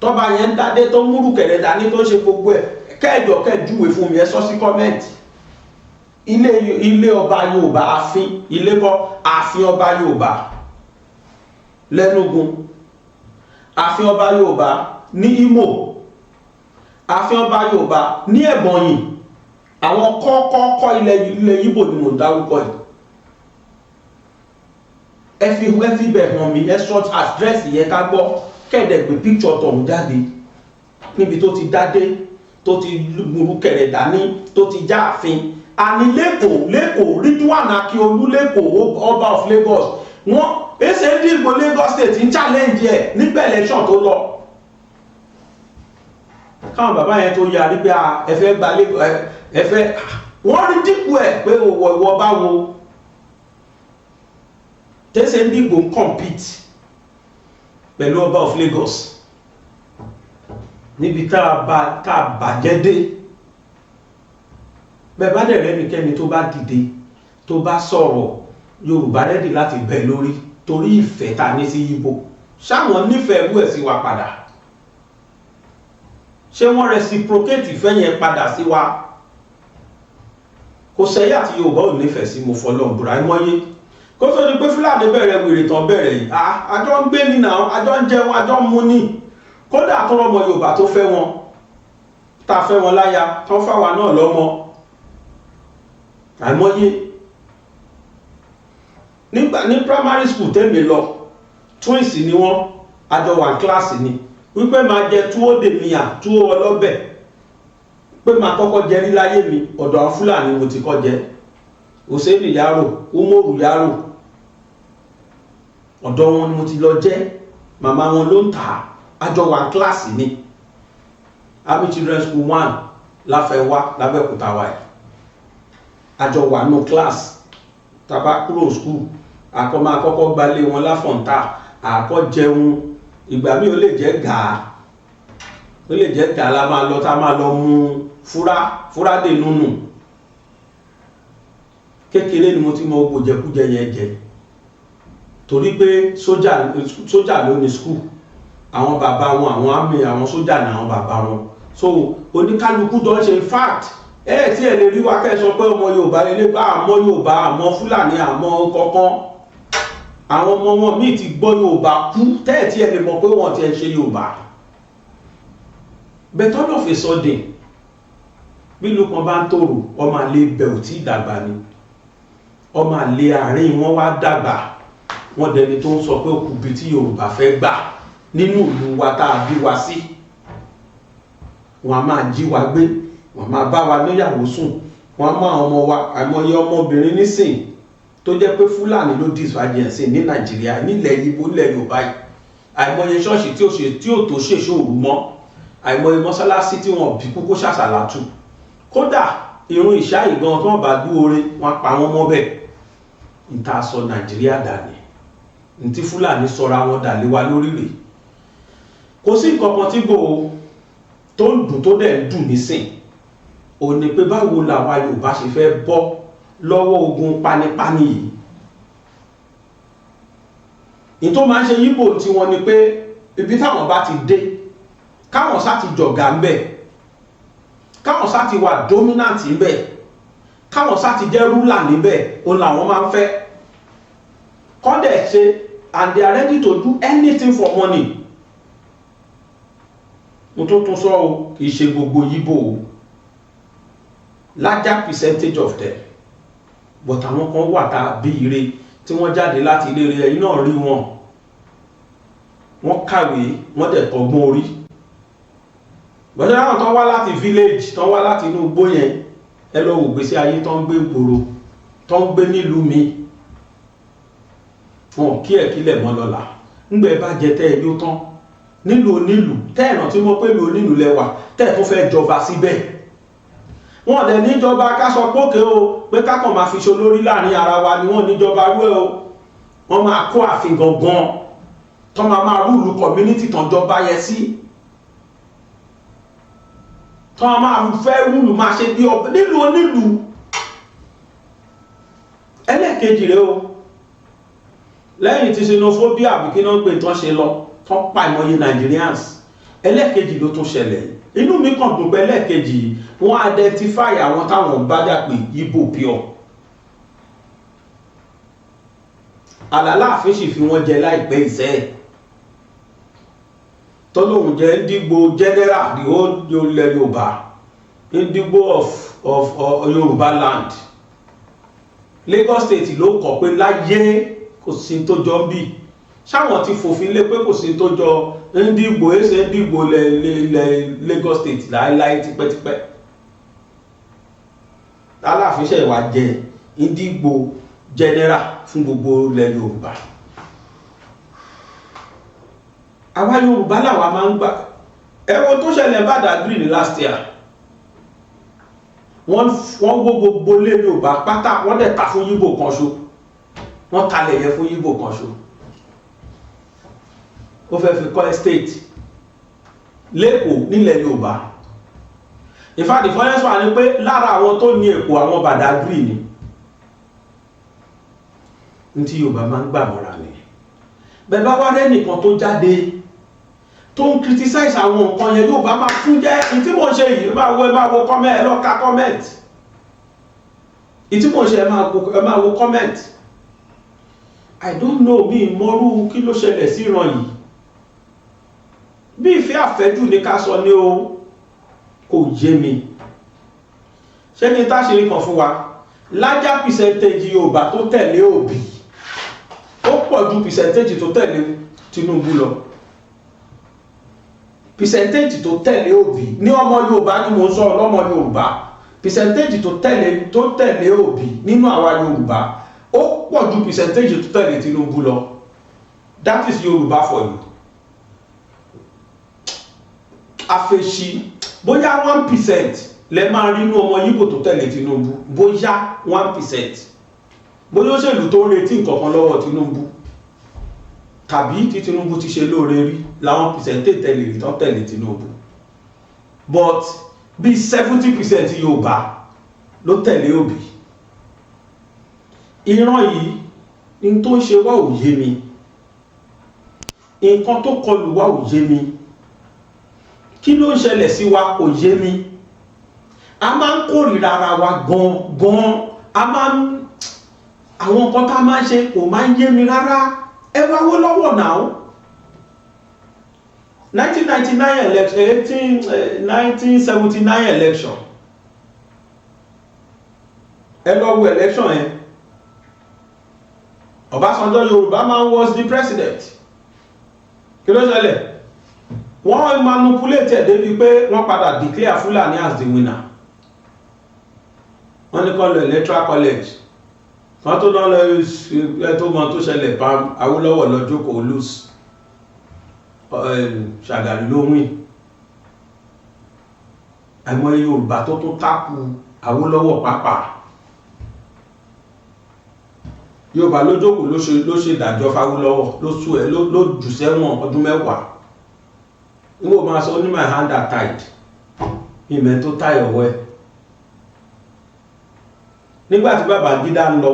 tọ́ba yẹn ń dádé, tó múrù kẹ̀rẹ̀ dání, tó ń ṣe gbogbo ẹ̀, kẹ́ẹ̀jọ kẹ́ẹ̀júwe fún mi, ẹ sọ sí comment. Ilé ọba Yorùbá, ààfin, ilé kọ́, ààfin ọba Yorùbá lẹ́nugun, ààfin ọba Yorùbá ní Imo, ààfin ọba Yorùbá ní Ẹ̀bọ̀nyì, àwọn kọ́kọ́kọ́ ilẹ̀ Ìgbò ni mò ń dárúkọ yìí. Ẹ fi bẹ̀ hàn mí, ẹ sọ address yẹn ká gbọ́, kẹ́ẹ̀dẹ̀ gbé picture tọ̀hún jáde níbi tó ti dádé, tó ti gbùrú kẹ̀rẹ̀ dání, tó ti já ààfin. Àní lẹ́kọ̀ọ́, lẹ́kọ̀ọ́, Ridwan Akiolu lẹ́kọ̀ọ́, ọba of Lagos, wọ́n ẹsẹ̀ ń dìbò Lagos State, ń challenge ẹ̀ nígbà election tó lọ. Káwọn bàbá yẹn tó yarí pé ẹ fẹ́ gba Lagos, ẹ fẹ́, wọ́n rí dípò ẹ̀ pé òwò ìwọ báwo tẹ́sẹ̀ ń dìbò, ń compete pẹ̀lú ọba of Lagos níbi tá a bàjẹ́ dé. Bẹ́ẹ̀ bá dẹ̀ rẹ́nikẹ́ni tó bá dìde, tó bá sọ̀rọ̀, Yorùbá ready láti bẹ̀ lórí torí ìfẹ́ ta ní sí Ìgbò. Ṣáwọn nífẹ̀ẹ́ ẹrú ẹ̀ sí wa padà? Ṣé wọ́n reciprocate ìfẹ́ yẹn padà sí wa? Kò sẹ́yà tí Yorùbá ò nífẹ̀ẹ́ sí. Mo fọlọ́ bùrà mọ́yé kó tó di pé Fúlàní bẹ̀rẹ̀ wèrè tán bẹ̀rẹ̀ yìí. Àjọ ń gbé ní náà, àjọ ń jẹun, àjọ ń mu ní. Kódà tó rọmọ Yorùbá tó fẹ́ wọn, tá a fẹ́ wọn láya, tán fáwa náà lọ́mọ àìmọye. Nígbà ní primary school tẹ́mi lọ, twins ni wọ́n, àjọ wà kíláàsì ni. Wípé máa jẹ túwó dèmíà, túwó ọlọ́bẹ̀, pé máa kọ́kọ́ jẹ rí láyé mi, ọ̀dọ̀ àwọn Fúlàní mo ti kọ́ jẹ. Hussaini Yaro, Umoru Yaro, ọ̀dọ̀ wọn ni mo ti lọ jẹ́. Màmá wọn ló ń tà á. Àjọ wà kíláàsì ni, Army Children School 1, Láfẹnwá, lábẹ́òkúta wa yìí. Àjọ wà nù kíláàsì. Tàbá kúrò school, àkọ́ máa kọ́kọ́ gbalé wọn láfọ̀ǹtà, àkọ́ jẹun. Ìgbà míì ó lè jẹ́ gàá, ó lè jẹ́ gàá la máa lọ, tá a máa lọ mú fúrá fúrá dè nùnù. Kékeré ni mo ti mọ gbogbo jẹkújẹ yẹn jẹ, torí pé sójà, sójà ló ní school. Àwọn bàbá wọn, àwọn army, àwọn sójà ní àwọn bàbá wọn. So oníkálukú jọ ń ṣe. In fact, ẹ tí ẹ lè rí wa kẹ́ ẹ sọ pé ọmọ Yorùbá lè bá àmọ́ Yorùbá, àmọ́ Fúlàní, àmọ́ kankan. Àwọn ọmọ wọn míì ti gbọ́ Yorùbá kú tẹ́ẹ̀ tí ẹ lè mọ̀ pé wọ́n ti ẹ ṣe Yorùbá. But all of a sudden, bí ìlú kan bá ń tòrò, ọmọ àlè ibẹ̀ ò tí ì dàgbà ni. Ọmọ àlè àárín wọn wá dàgbà, wọ́n dẹni tó ń sọ pé òkú bí tí Yorùbá fẹ́ gbà nínú ìlú wa tá a bí wa sí. Wọn a máa jí wa gbé, wọn a máa bá wa níyàwó sùn, wọn a máa ọmọ wa. Àìmọye ọmọbìnrin nísìn tó jẹ́ pé Fúlàní ló disvirgin ní Nàìjíríà, nílẹ̀ Ìgbò, nílẹ̀ Yorùbá yìí. Àìmọye ṣọ́ọ̀ṣì tí ò ṣe tí ò tó ṣèṣòro mọ́, àìmọye mọ́sálásí tí wọ́n bí kú kó ṣàṣàlátù. Kódà irun ìṣá ìgan tí wọ́n bá dúore, wọ́n pa wọ́n mọ́ bẹ́ẹ̀. N ta sọ Nàìjíríà dà ní n tí Fúlàní sọra wọn dà lé wa lórí rèé. Kò sí nǹkan kan tí Ìgbòho tó ń dùn, tó dẹ̀ ń dùn nísìn ò ní pé báwo làwa Yorùbá ṣe fẹ́ bọ́ lọ́wọ́ ogun panipani yìí. Ní tó máa ń ṣe yíbò tí wọ́n ni pé ibi táwọn bá ti dé, káwọn sá ti jọ̀gá ń bẹ̀, káwọn sá ti wà dominant ń bẹ̀, káwọn sá ti jẹ́ ruler níbẹ̀, òun làwọn máa ń fẹ́ kọ́ndẹ̀ ṣe, and they are ready to do anything for money. Mo tó tún sọ o, kì í ṣe gbogbo yíbò o, larger percentage of them, but àwọn kan wà tá a bí ire tí wọ́n jáde láti ilé rẹ̀. Ẹ̀yin náà rí wọn, wọ́n kàwé, wọ́n dẹ̀ tọgbọ́n orí bọ́sẹ̀. Àwọn tó wá láti village, tó wá láti inú igbó yẹn, ẹ lọ wò gbèsè ayé tó ń gbé gbòòrò, tó ń gbé nílùú mi. Wọn kí ẹ̀ kílẹ̀ mọ́ lọ́la ńgbẹ́ bá jẹ tẹ́ ẹ yó tán nílùú onílùú, tẹ́ ẹ̀ràn tí wọ́n pè lù onílùú lẹ́wà, tẹ́ ẹ̀ tó fẹ́ jọba síbẹ̀. Wọ́n dẹ̀ níjọba ká sọ pókè o, pé kákan máa fi ṣe olórí láàrin ara wa ni wọ́n níjọba rú ẹ o. Wọ́n máa kó ààfin gangan tó máa máa rule community tán jọba yẹn sí, tó máa fẹ́ rule, máa ṣe bí ọba nílùú onílùú. Ẹlẹ́ẹ̀kejì rẹ o, lẹ́yìn tí xenophobia, àbí kí náà ń pè, tán ṣe lọ tán pa ìmọye Nigerians, ẹlẹ́ẹ̀kejì ló tún ṣẹlẹ̀. Inú mi kàn dùn pé ẹlẹ́ẹ̀kejì, wọ́n identify àwọn táwọn bá jà pé Igbo pure. Àlàláàfin sì fi wọ́n jẹ láìpẹ́ ìṣẹ́ ẹ̀ tọ́lọ́hún jẹ́ Ndigbo general, the whole ilẹ̀ Yorùbá, Ndigbo of Yorùbá land. Lagos State ló kọ̀ pé láyé, kò sí tó jọ ń bì. Ṣáwọn ti fòfin lé pé kò sí tó jọ Ndigbo ẹsẹ̀ Ndigbo lẹ Lagos State láéláé tipẹ́tipẹ́. Aláàfin ṣe wá jẹ Ndigbo general fún gbogbo ilẹ̀ Yorùbá. Àwa Yorùbá làwa máa ń gbà. Ẹ wo tó ṣẹlẹ̀ Badagry ní last year. Wọ́n wó gbogbo ilé Yorùbá pátá, wọ́n dẹ̀ ta fún Yíbò kan ṣo. Wọ́n talẹ̀ yẹn fún Yíbò kan ṣo, ó fẹ́ fi kọ́ estate lẹ́kọ̀ọ́ nílẹ̀ Yorùbá. In fact, the funniest one ni pé lára àwọn tó ní Èkó, àwọn Badagry ni. Ní tí Yorùbá máa ń gbà mọ́ra ni. Bẹ́ẹ̀ bá wá rẹ́nìkan tó jáde tó ń criticize àwọn nǹkan yẹn, Yorùbá máa fún jẹ́. Ní tí mò ń ṣe yìí, ẹ máa wo comment, ẹ lọ ka comment. Ní tí mò ń ṣe, ẹ máa wo comment. I don't know, mi mọ́rú kí ló ṣẹlẹ̀ sí ìran yìí. Bí ìfẹ́ àfẹ́jù ní ká sọ ní o, kò yé mi. Ṣé kí n táṣìírí kan fún wa? Larger percentage Yorùbá tó tẹ̀lé Òbí, ó pọ̀ ju percentage tó tẹ̀lé Tinubu lọ. Percentage tó tẹ̀lé Òbí ní ọmọ Yorùbá ni mo ń sọ, lọ́mọ Yorùbá, percentage tó tẹ̀lé Òbí nínú àwa Yorùbá, ó pọ̀ ju percentage tó tẹ̀lé Tinubu lọ. That is Yorùbá for you. Àfẹ̀sí bóyá 1% lẹ máa rí inú ọmọ Yíbò tó tẹ̀lé Tinubu, bóyá 1%, bóyá òṣèlú tó ń retí nǹkan kan lọ́wọ́ Tinubu, tàbí tí Tinubu ti ṣe lóore rí, làwọn percentage tẹ̀lé rí tán tẹ̀lé Tinubu. But bí 70% Yorùbá ló tẹ̀lé Òbí. Ìran yìí, ní tó ń ṣe wá ò yé mi, nǹkan tó kọlù wá ò yé mi, kí ló ń ṣẹlẹ̀ sí wa kò yé mi. A máa ń kórìíra ara wa gan gan. A máa ń, àwọn nǹkan tá a máa ń ṣe kò máa ń yé mi rárá. Ẹ wá wó lọ́wọ́ náà, 1999 election, 1979 election, ẹ lọ wo election yẹn. Ọbásanjọ́, Yorùbá man, was the president. Kí ló ṣẹlẹ̀? Wọ́n manipulate ẹ̀ débi pé wọ́n padà declare Fulani as the winner. Wọ́n ní kó lọ electoral college kan tó lọ ẹ tó mọ tó ṣẹlẹ̀ bá Awólọ́wọ̀ lọ jókòó, lose. Ṣàgàrí ló win. Àìmọye Yorùbá tó tún tákù Awólọ́wọ̀ pàápàá. Yorùbá ló jókòó, ló ṣe ìdájọ́ fáwólọ́wọ̀, ló sú ẹ, ló jù sẹ́wọ̀n ọdún 10. Nígbà máa sọ ní, "My hand are tied." Ìmẹ̀ tó tie ọwọ́ ẹ̀ nígbà tí Babangida ń lọ,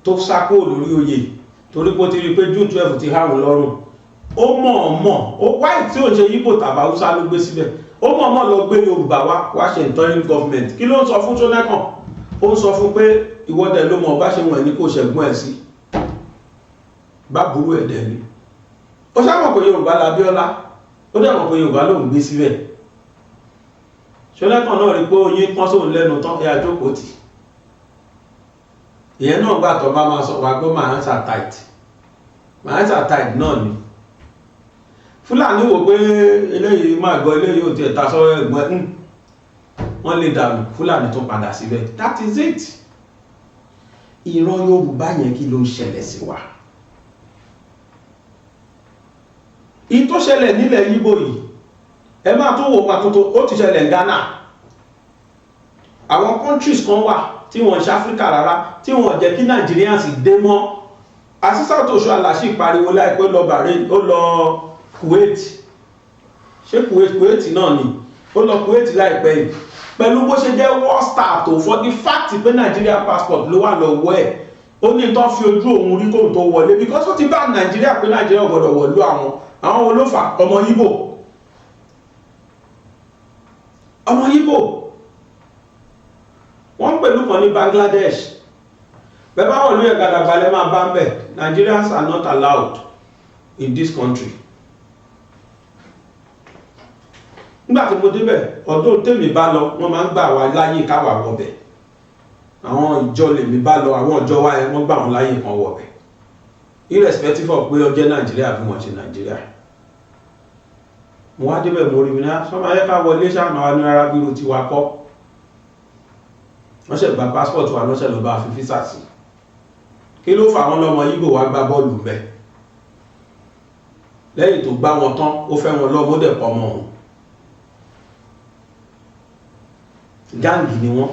tó sá kúrò lórí oyè, torí pé ó ti rí i pé June 12 ti háwọn lọ́rùn. Ó mọ̀ ọ́n mọ̀ ó wáì tí ò ń ṣe Yíbò tàbí Haúsá ló gbé síbẹ̀. Ó mọ̀ mọ̀ lọ gbé Yorùbá wá wá ṣe interim government. Kí ló ń sọ fún Ṣónẹ́kàn? Ó ń sọ fún pé ìwọ́dẹ̀ ló mọ̀ bá ṣe wọ̀n ní kò ṣẹ̀gbọ́n ẹ̀ sí bá burú ẹ̀ dẹ̀ ni. Ó sábà pé Yorùbá l'Abíọ́lá, ó dẹ̀ mọ̀ pé Yorùbá ló ń gbé síbẹ̀. Ṣónẹ́kàn náà rí pé oyin pọ́n sóun lẹ́nu tán, ẹ̀ àjókòó tì. Ìyẹn náà gbà tó bá máa sọ wá gbọ́, "My hands are tight, my hands are tied" náà ni. Fúlàní wò pé eléyìí máa gbọ́, eléyìí ò tiẹ̀ ta sọ́rọ́ ẹ̀gbọ́n ẹ̀, wọ́n lè dànù. Fúlàní tó padà síbẹ̀. That is it. Ìran Yorùbá yẹn, kí ló ń ṣẹlẹ̀ sí wa? Ìyí tó ṣẹlẹ̀ nílẹ̀ Yíbò yìí, ẹ máa tún wò pa tuntun, ó ti ṣẹlẹ̀ ní Ghana. Àwọn countries kan wà tí wọ́n ń ṣe Áfíríkà rárá, tí wọ́n jẹ́ kí Nigerians dé mọ́. Asisat Oshoala sì pariwo láìpẹ́, lọ Bahrain, ó lọ Kuwait. Ṣé Kuwait, Kuwait náà ni ó lọ, Kuwait láìpẹ́ yìí. Pẹ̀lú bó ṣe jẹ́ world star tó, for the fact pé Nigeria passport ló wà lọ́wọ́ ẹ̀, ó ní tó fi ojú òun rí kóun tó wọlé, because ó ti bá Nàìjíríà pé Nàìjíríà ò gbọdọ̀ wọ̀lú àwọn. Àwọn wo ló fà? Ọmọ Yíbò, ọmọ Yíbò. Wọ́n ń pẹ̀lú kan ní Bangladesh. Bẹ́ẹ̀ bá wọ̀lú yẹn, gàdàgbà máa bá ń bẹ̀. Nigerians are not allowed in this country. Nígbà tí mo débẹ̀, ọdún tèmi bá lọ, wọ́n máa ń gbà wá láyè káwà wọbẹ̀. Àwọn ìjọ lèmi bá lọ, àwọn ìjọ wa yẹn, wọ́n gbà wọ́n láyè kan wọbẹ̀, irrespective of pé ó jẹ́ Nàìjíríà bí wọ́n ṣe Nàìjíríà. Mo wá débẹ̀, mo rí mi náà sọ́mọ ayé ká wọlé sáà wá ní rárá, bí irú tiwa kọ́. Wọ́n ṣẹ̀ gba passport wa lọ́sẹ̀ ló bá fi visa sí. Kí ló fà wọ́n? Lọ́mọ Yíbò wá gbá bọ́ọ̀lù mbẹ́. Lẹ́yìn tó gbá wọn tán, ó fẹ́ wọn lọ́mọ, ó dẹ̀ pọ̀ mọ́ òun. Gang ni wọ́n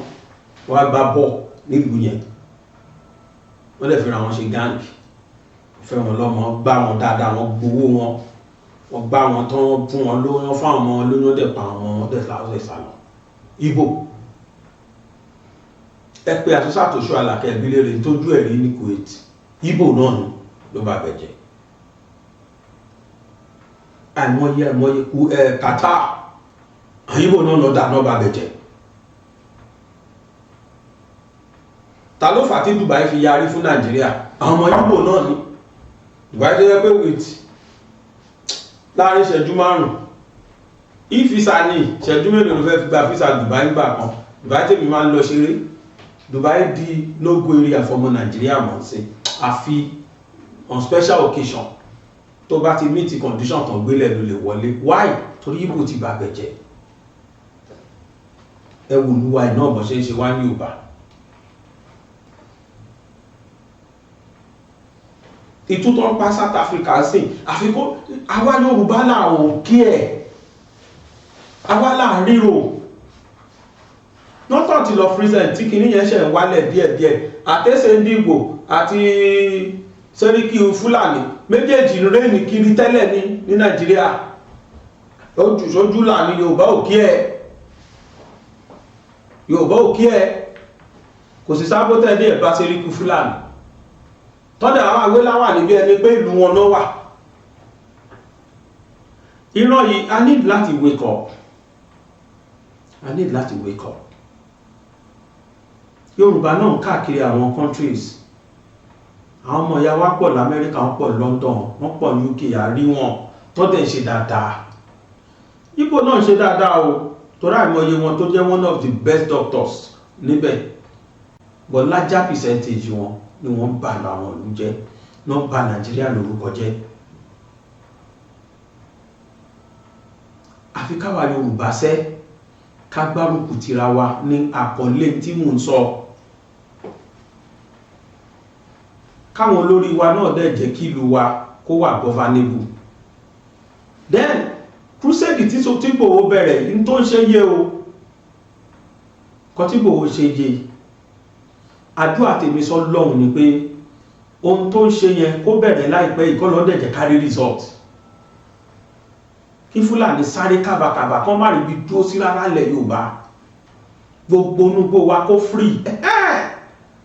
wá gbá bọ́ọ̀ nílùú yẹn. Wọ́n dẹ̀ fi ra wọn ṣe gang, fẹ́ wọn lọ́mọ, gbá wọn dáadáa, wọ́n gbowó wọn, wọ́n gbá wọn tán, wọ́n fún wọn lóyún, fún àwọn ọmọ lóyún, ó dẹ̀ pa àwọn ọmọ wọn, dẹ̀ láwọn sálọ. Ìbò ẹ pé Asisat Oshoala ẹbí léèrè tójú ẹ̀ rí ní Kuwait. Ìbò náà ni ló bá bẹ̀ jẹ́. Àìmọye, àìmọye kú ẹ. Qatar, Ìbò náà lọ dáná bá bẹ̀ jẹ́. Ta ló fà tí Dubai fi yarí fún Nàìjíríà? Àwọn ọmọ Ìbò náà ni. Dubai tó yẹ pé with láàrin ìṣẹ́jú 5, e-visa ní ìṣẹ́jú mélòó ló fẹ́ fi gba visa Dubai gbà kan. Dubai tèmi máa ń lọ ṣeré. Dubai di no go area fọmọ Nàìjíríà mọ̀ sí, àfi on special occasion, tó bá ti meet condition tán gbélé ló lè wọlé. Why? Torí Ìbò ti bàbẹ̀ jẹ́. Ẹ wò lúwa iná bọ̀ ṣe ń ṣe wá ní Yorùbá. Ìtútọ́ ń pa South Africa sí àfikún. Àwa Yorùbá là ò kí ẹ̀, àwa là ń ríro nọ́tọ̀ ti lọ present tí kinní yẹn ṣe ń wálẹ̀ díẹ̀díẹ̀. Àtẹ́sẹ̀ Ndigbo àti Sẹ́ríkì Fúlàní méjèèjì rẹ́ẹ̀nì kiri tẹ́lẹ̀ ní Nàìjíríà. Ojú sójú là ní Yorùbá ò kí ẹ̀, Yorùbá ò kí ẹ̀. Kò sí Sábó tẹ́lẹ̀ ẹ̀ bá Sẹ́ríkì Fúlàní tọ́dẹ̀ àwọn àwé láwà níbi ẹni pé ìlú wọn náà wà. Ìran yìí, a need láti wake up, a need láti wake up. Yorùbá náà ń káàkiri àwọn countries. Àwọn ọmọ ìyá wa pọ̀ lamẹ́ríkà, wọ́n pọ̀ London, wọ́n pọ̀ UK. Àrí wọn tọ́dẹ̀ ń ṣe dáadáa. Ìgbò náà ń ṣe dáadáa o, torí àìmọye wọn tó jẹ́ one of the best doctors níbẹ̀, but larger percentage wọn ni wọ́n ń bà lọ àwọn ìlú jẹ́, náà ń bà Nàìjíríà lórúkọ jẹ́. Àfi káwa Yorùbá sẹ́ ká gbárùkù tira wa ní àkọlé tí mò ń sọ. Káwọn olórí wa náà dẹ̀ jẹ́ kí ìlú wa kó wà governable. Then crusade tí Ìgbòho bẹ̀rẹ̀ ní tó ń ṣe yé o, kọ́ tí Ìgbòho ṣe yé. Àdúrà tèmi sọ lọ́hùn ni pé ohun tó ń ṣe yẹn kó bẹ̀rẹ̀ láìpẹ́ ìkọlọ́ dẹ̀ jẹ́ kárí result, kí Fúlàní sáré kábàkàbà kán má rí ibi dúró sí rárá lẹ̀ Yorùbá, gbogbo onúgbò wa kó free.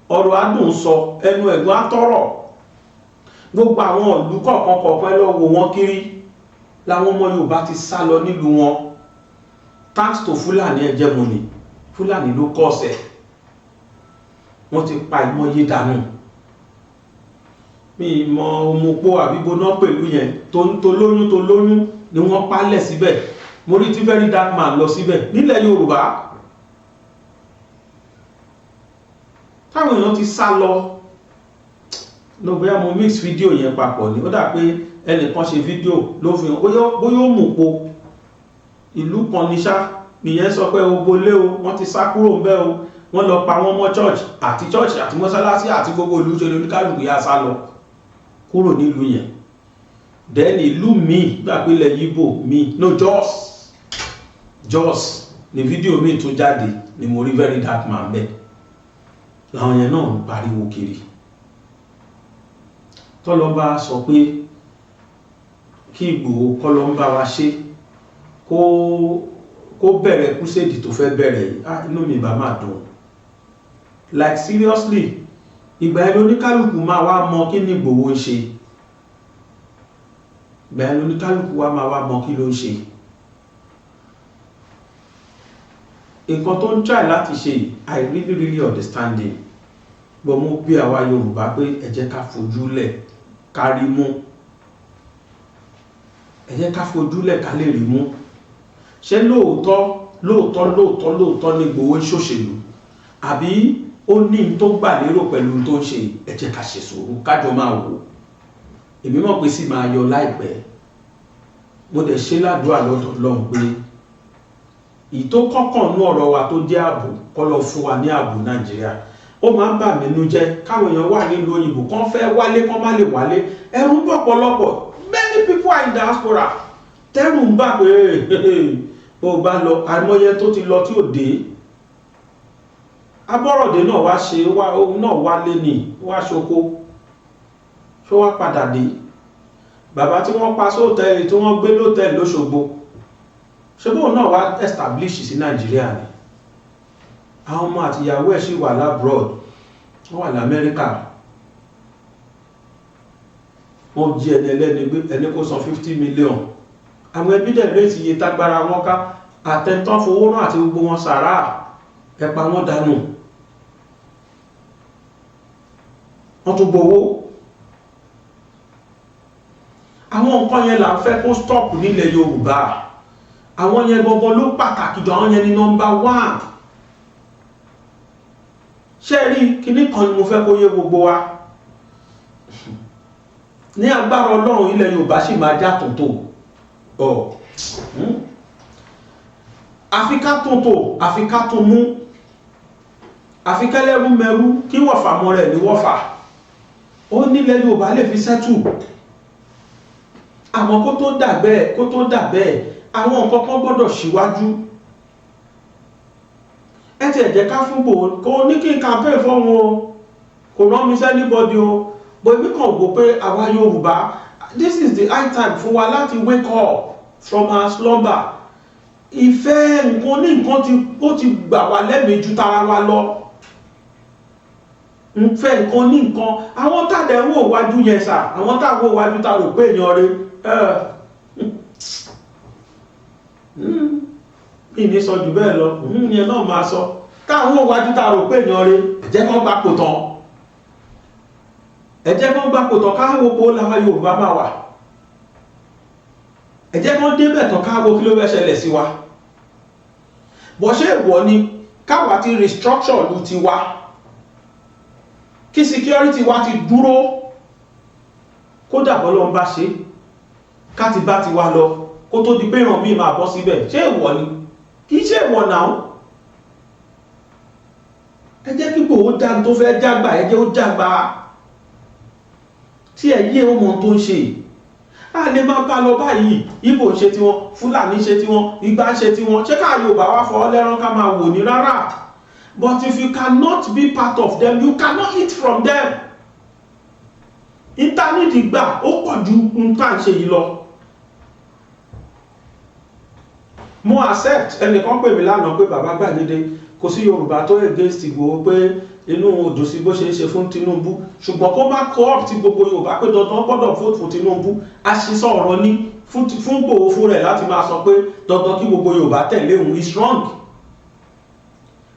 Ọ̀rọ̀ adùn sọ ẹnu ẹ̀gbọ́n àtọ̀rọ̀. Gbogbo àwọn ìlú kọ̀ọ̀kan kọ̀ọ̀kan lọ wò wọ́n kiri láwọn ọmọ Yorùbá ti sá lọ nílùú wọn, thanks to Fúlàní hegemony. Fúlàní ló kọ́ ọ̀sẹ̀ wọ́n ti pa ìmọ̀ye dànù. Mi mọ òmùpó àbíbo náà pẹ̀lú yẹn tó lóyún tó lóyún ni wọ́n palẹ̀ síbẹ̀. Mo rí tí Very Dark Man lọ síbẹ̀ nílẹ̀ Yorùbá táwọn èèyàn ti sá lọ. No, bóyá mo mix fídíò yẹn papọ̀ ni. Ó dà pé ẹnìkan ṣe fídíò ló fi hàn bóyá ó mú po ìlú kan ní ṣá. Nìyẹn sọ pé ogbólé o, wọ́n ti sá kúrò ń bẹ́ o, wọ́n lọ pa wọ́n mọ́ church àti church àti mọ́sálásí àti gbogbo ìlú ṣe lóníkálùkù yá sá lọ kúrò nílùú yẹn. Then ìlú míì gbà pé ilẹ̀ Yíbò míì, no, Jos, Jos ni fídíò míì tún jáde ni mo rí Very Dark Man bẹ́ẹ̀. Làwọn yẹn náà ń pariwo kiri. Tọ́lọ́ bá sọ pé kí Ìgbòho kọ́ ló ń bá wa ṣe kó bẹ̀rẹ̀ crusade tó fẹ́ bẹ̀rẹ̀ yìí, ah, inú mi bá máa dùn. Like seriously, ìgbà yẹn lóníkálùkù máa wá mọ kí ni Ìgbòho ń ṣe. Ìgbà yẹn lóníkálùkù wá máa wá mọ kí ló ń ṣe. Nǹkan tó ń try láti ṣe, I really really understand him, but mo bí àwa Yorùbá pé ẹ jẹ́ ká fojú lẹ̀ ká rí mú, ẹ jẹ́ ká fojú lẹ̀ ká lè rí mú. Ṣé lóòótọ́ lóòótọ́ lóòótọ́ lóòótọ́ ní Ìgbòho ń ṣòṣèlú, àbí ó ní n tó gbà lérò pẹ̀lú tó ń ṣe? Ẹ jẹ́ ká ṣe sùúrù, kájọ máa wò. Èmi mọ̀ pé sì máa yọ láìpẹ́. Mo dẹ̀ ṣe ládùúrà lọ́dọ̀ Ọlọ́run pé ìtó kọ́kàn nú ọ̀rọ̀ wa tó jẹ́ ààbò, kọ́ lọ fún wa ní ààbò Nàìjíríà. Ó máa ń bà mí nú jẹ́ káwọn èèyàn wà nílùú òyìnbó kán fẹ́ wálé, kán má lè wálé. Ẹ̀rù ń bọ̀ pọ̀lọpọ̀. Many people are in diaspora tẹ́rù ń bà pé bó o bá lọ, àìmọye tó ti lọ tí ò dé. Abọ́rọ̀dé náà wá ṣe wá, òun náà wálé ní wá ṣoko, ṣó wá padà dé. Bàbá tí wọ́n pa sóòtẹ́ẹ̀lì, tí wọ́n gbé lótẹ́ẹ̀lì lóṣogbo, ṣé bóun náà wá establish sí Nàìjíríà ni? Àwọn ọmọ àtìyàwó ẹ̀ sì wà l'abroad, wọ́n wà lamẹ́ríkà. Wọ́n jí ẹni ẹlẹ́ni gbé, ẹni kó san 50 million. Àwọn ẹbí dẹ̀ rétí iye tágbára wọn ká, àtẹ̀tán fowó náà àti gbogbo wọn sàrà ẹ̀pà wọn dànù, wọ́n tún gbowó. Àwọn nǹkan yẹn là ń fẹ́ kó stop nílẹ̀ Yorùbá. Àwọn yẹn gangan ló pàtàkì jù, àwọn yẹn ní number one. Ṣé rí kinní kan ni mo fẹ́ kó yé gbogbo wa ní agbára Ọlọ́run, ilẹ̀ Yorùbá sì máa já tòótò ọ̀. Àfi ká tòótò, àfi ká tún mú, àfi kẹ́lẹ́rú mẹ́rú kí wọ̀fà mọ́ rẹ̀ ní wọ́fà ó nílẹ̀ Yorùbá lè fi settle. Àmọ́ kó tó dà bẹ́ẹ̀, kó tó dà bẹ́ẹ̀, àwọn nǹkan kan gbọ́dọ̀ síwájú. Ẹ ti ẹ̀ jẹ́ ká fún Ìgbòho, kò ní kí n campaign fún wọn o, kò rán mi sí anybody o, but èmi kàn wò pé àwa Yorùbá, this is the high time fún wa láti wake up from our slumber. Ìfẹ́ nǹkan ní nǹkan tí ó ti gbà wá lẹ́mìí ju tara wa lọ. Ń fẹ́ nǹkan ní nǹkan. Àwọn tàdé ń wò wájú yẹn sà, àwọn tá wò wájú, tá rò pé èèyàn rẹ mi ní sọ jù bẹ́ẹ̀ lọ. Yẹn náà máa sọ táwọn wò wájú, tá rò pé èèyàn rẹ, ẹ jẹ́ kán gbapò tán, ẹ jẹ́ kán gbapò tán, káwọ́ pé ó làwọn Yorùbá máa wà. Ẹ jẹ́ kán débẹ̀ tán, káwọ́ kí ló fẹ́ ṣẹlẹ̀ sí wa. Bọ́ ṣé ìwọ ni káwa ti restructure lu ti wa, kí security wa ti dúró, kódà bọ́lọ́ ń bá ṣe ká ti bá ti wá lọ, kó tó di pé ìràn míì máa bọ́ síbẹ̀? Ṣé ìwọ ni? Kì í ṣe ìwọ náà. Ẹ jẹ́ kí Ìgbòho já tó fẹ́ jágbà, ẹ jẹ́ ó jágbà tí ẹ yé ọmọ tó ń ṣe. A lè máa bá lọ báyìí. Ìgbò ń ṣe tiwọn, Fúlàní ń ṣe tiwọn, Ìgbà ń ṣe tiwọn. Ṣé ká Yorùbá wá fọwọ́ lẹ́rán ká máa wò ní? Rárá. But if you cannot be part of them, you cannot eat from them. Internet gbà ó pọ̀ ju n tá à ń ṣe yìí lọ. Mo accept. Ẹnìkan pè mí lánàá pé bàbá gbàgede, kò sí Yorùbá tó against Ìgbòho, pé inú òdò sí bó ṣe ń ṣe fún Tinubu, ṣùgbọ́n kó má co-opt gbogbo Yorùbá pé dandan gbọ́dọ̀ vote fún Tinubu. Àṣìṣọ ọ̀rọ̀ ní fún Ìgbòho fún rẹ̀ láti máa sọ pé dandan kí gbogbo Yorùbá tẹ̀lé òun is wrong.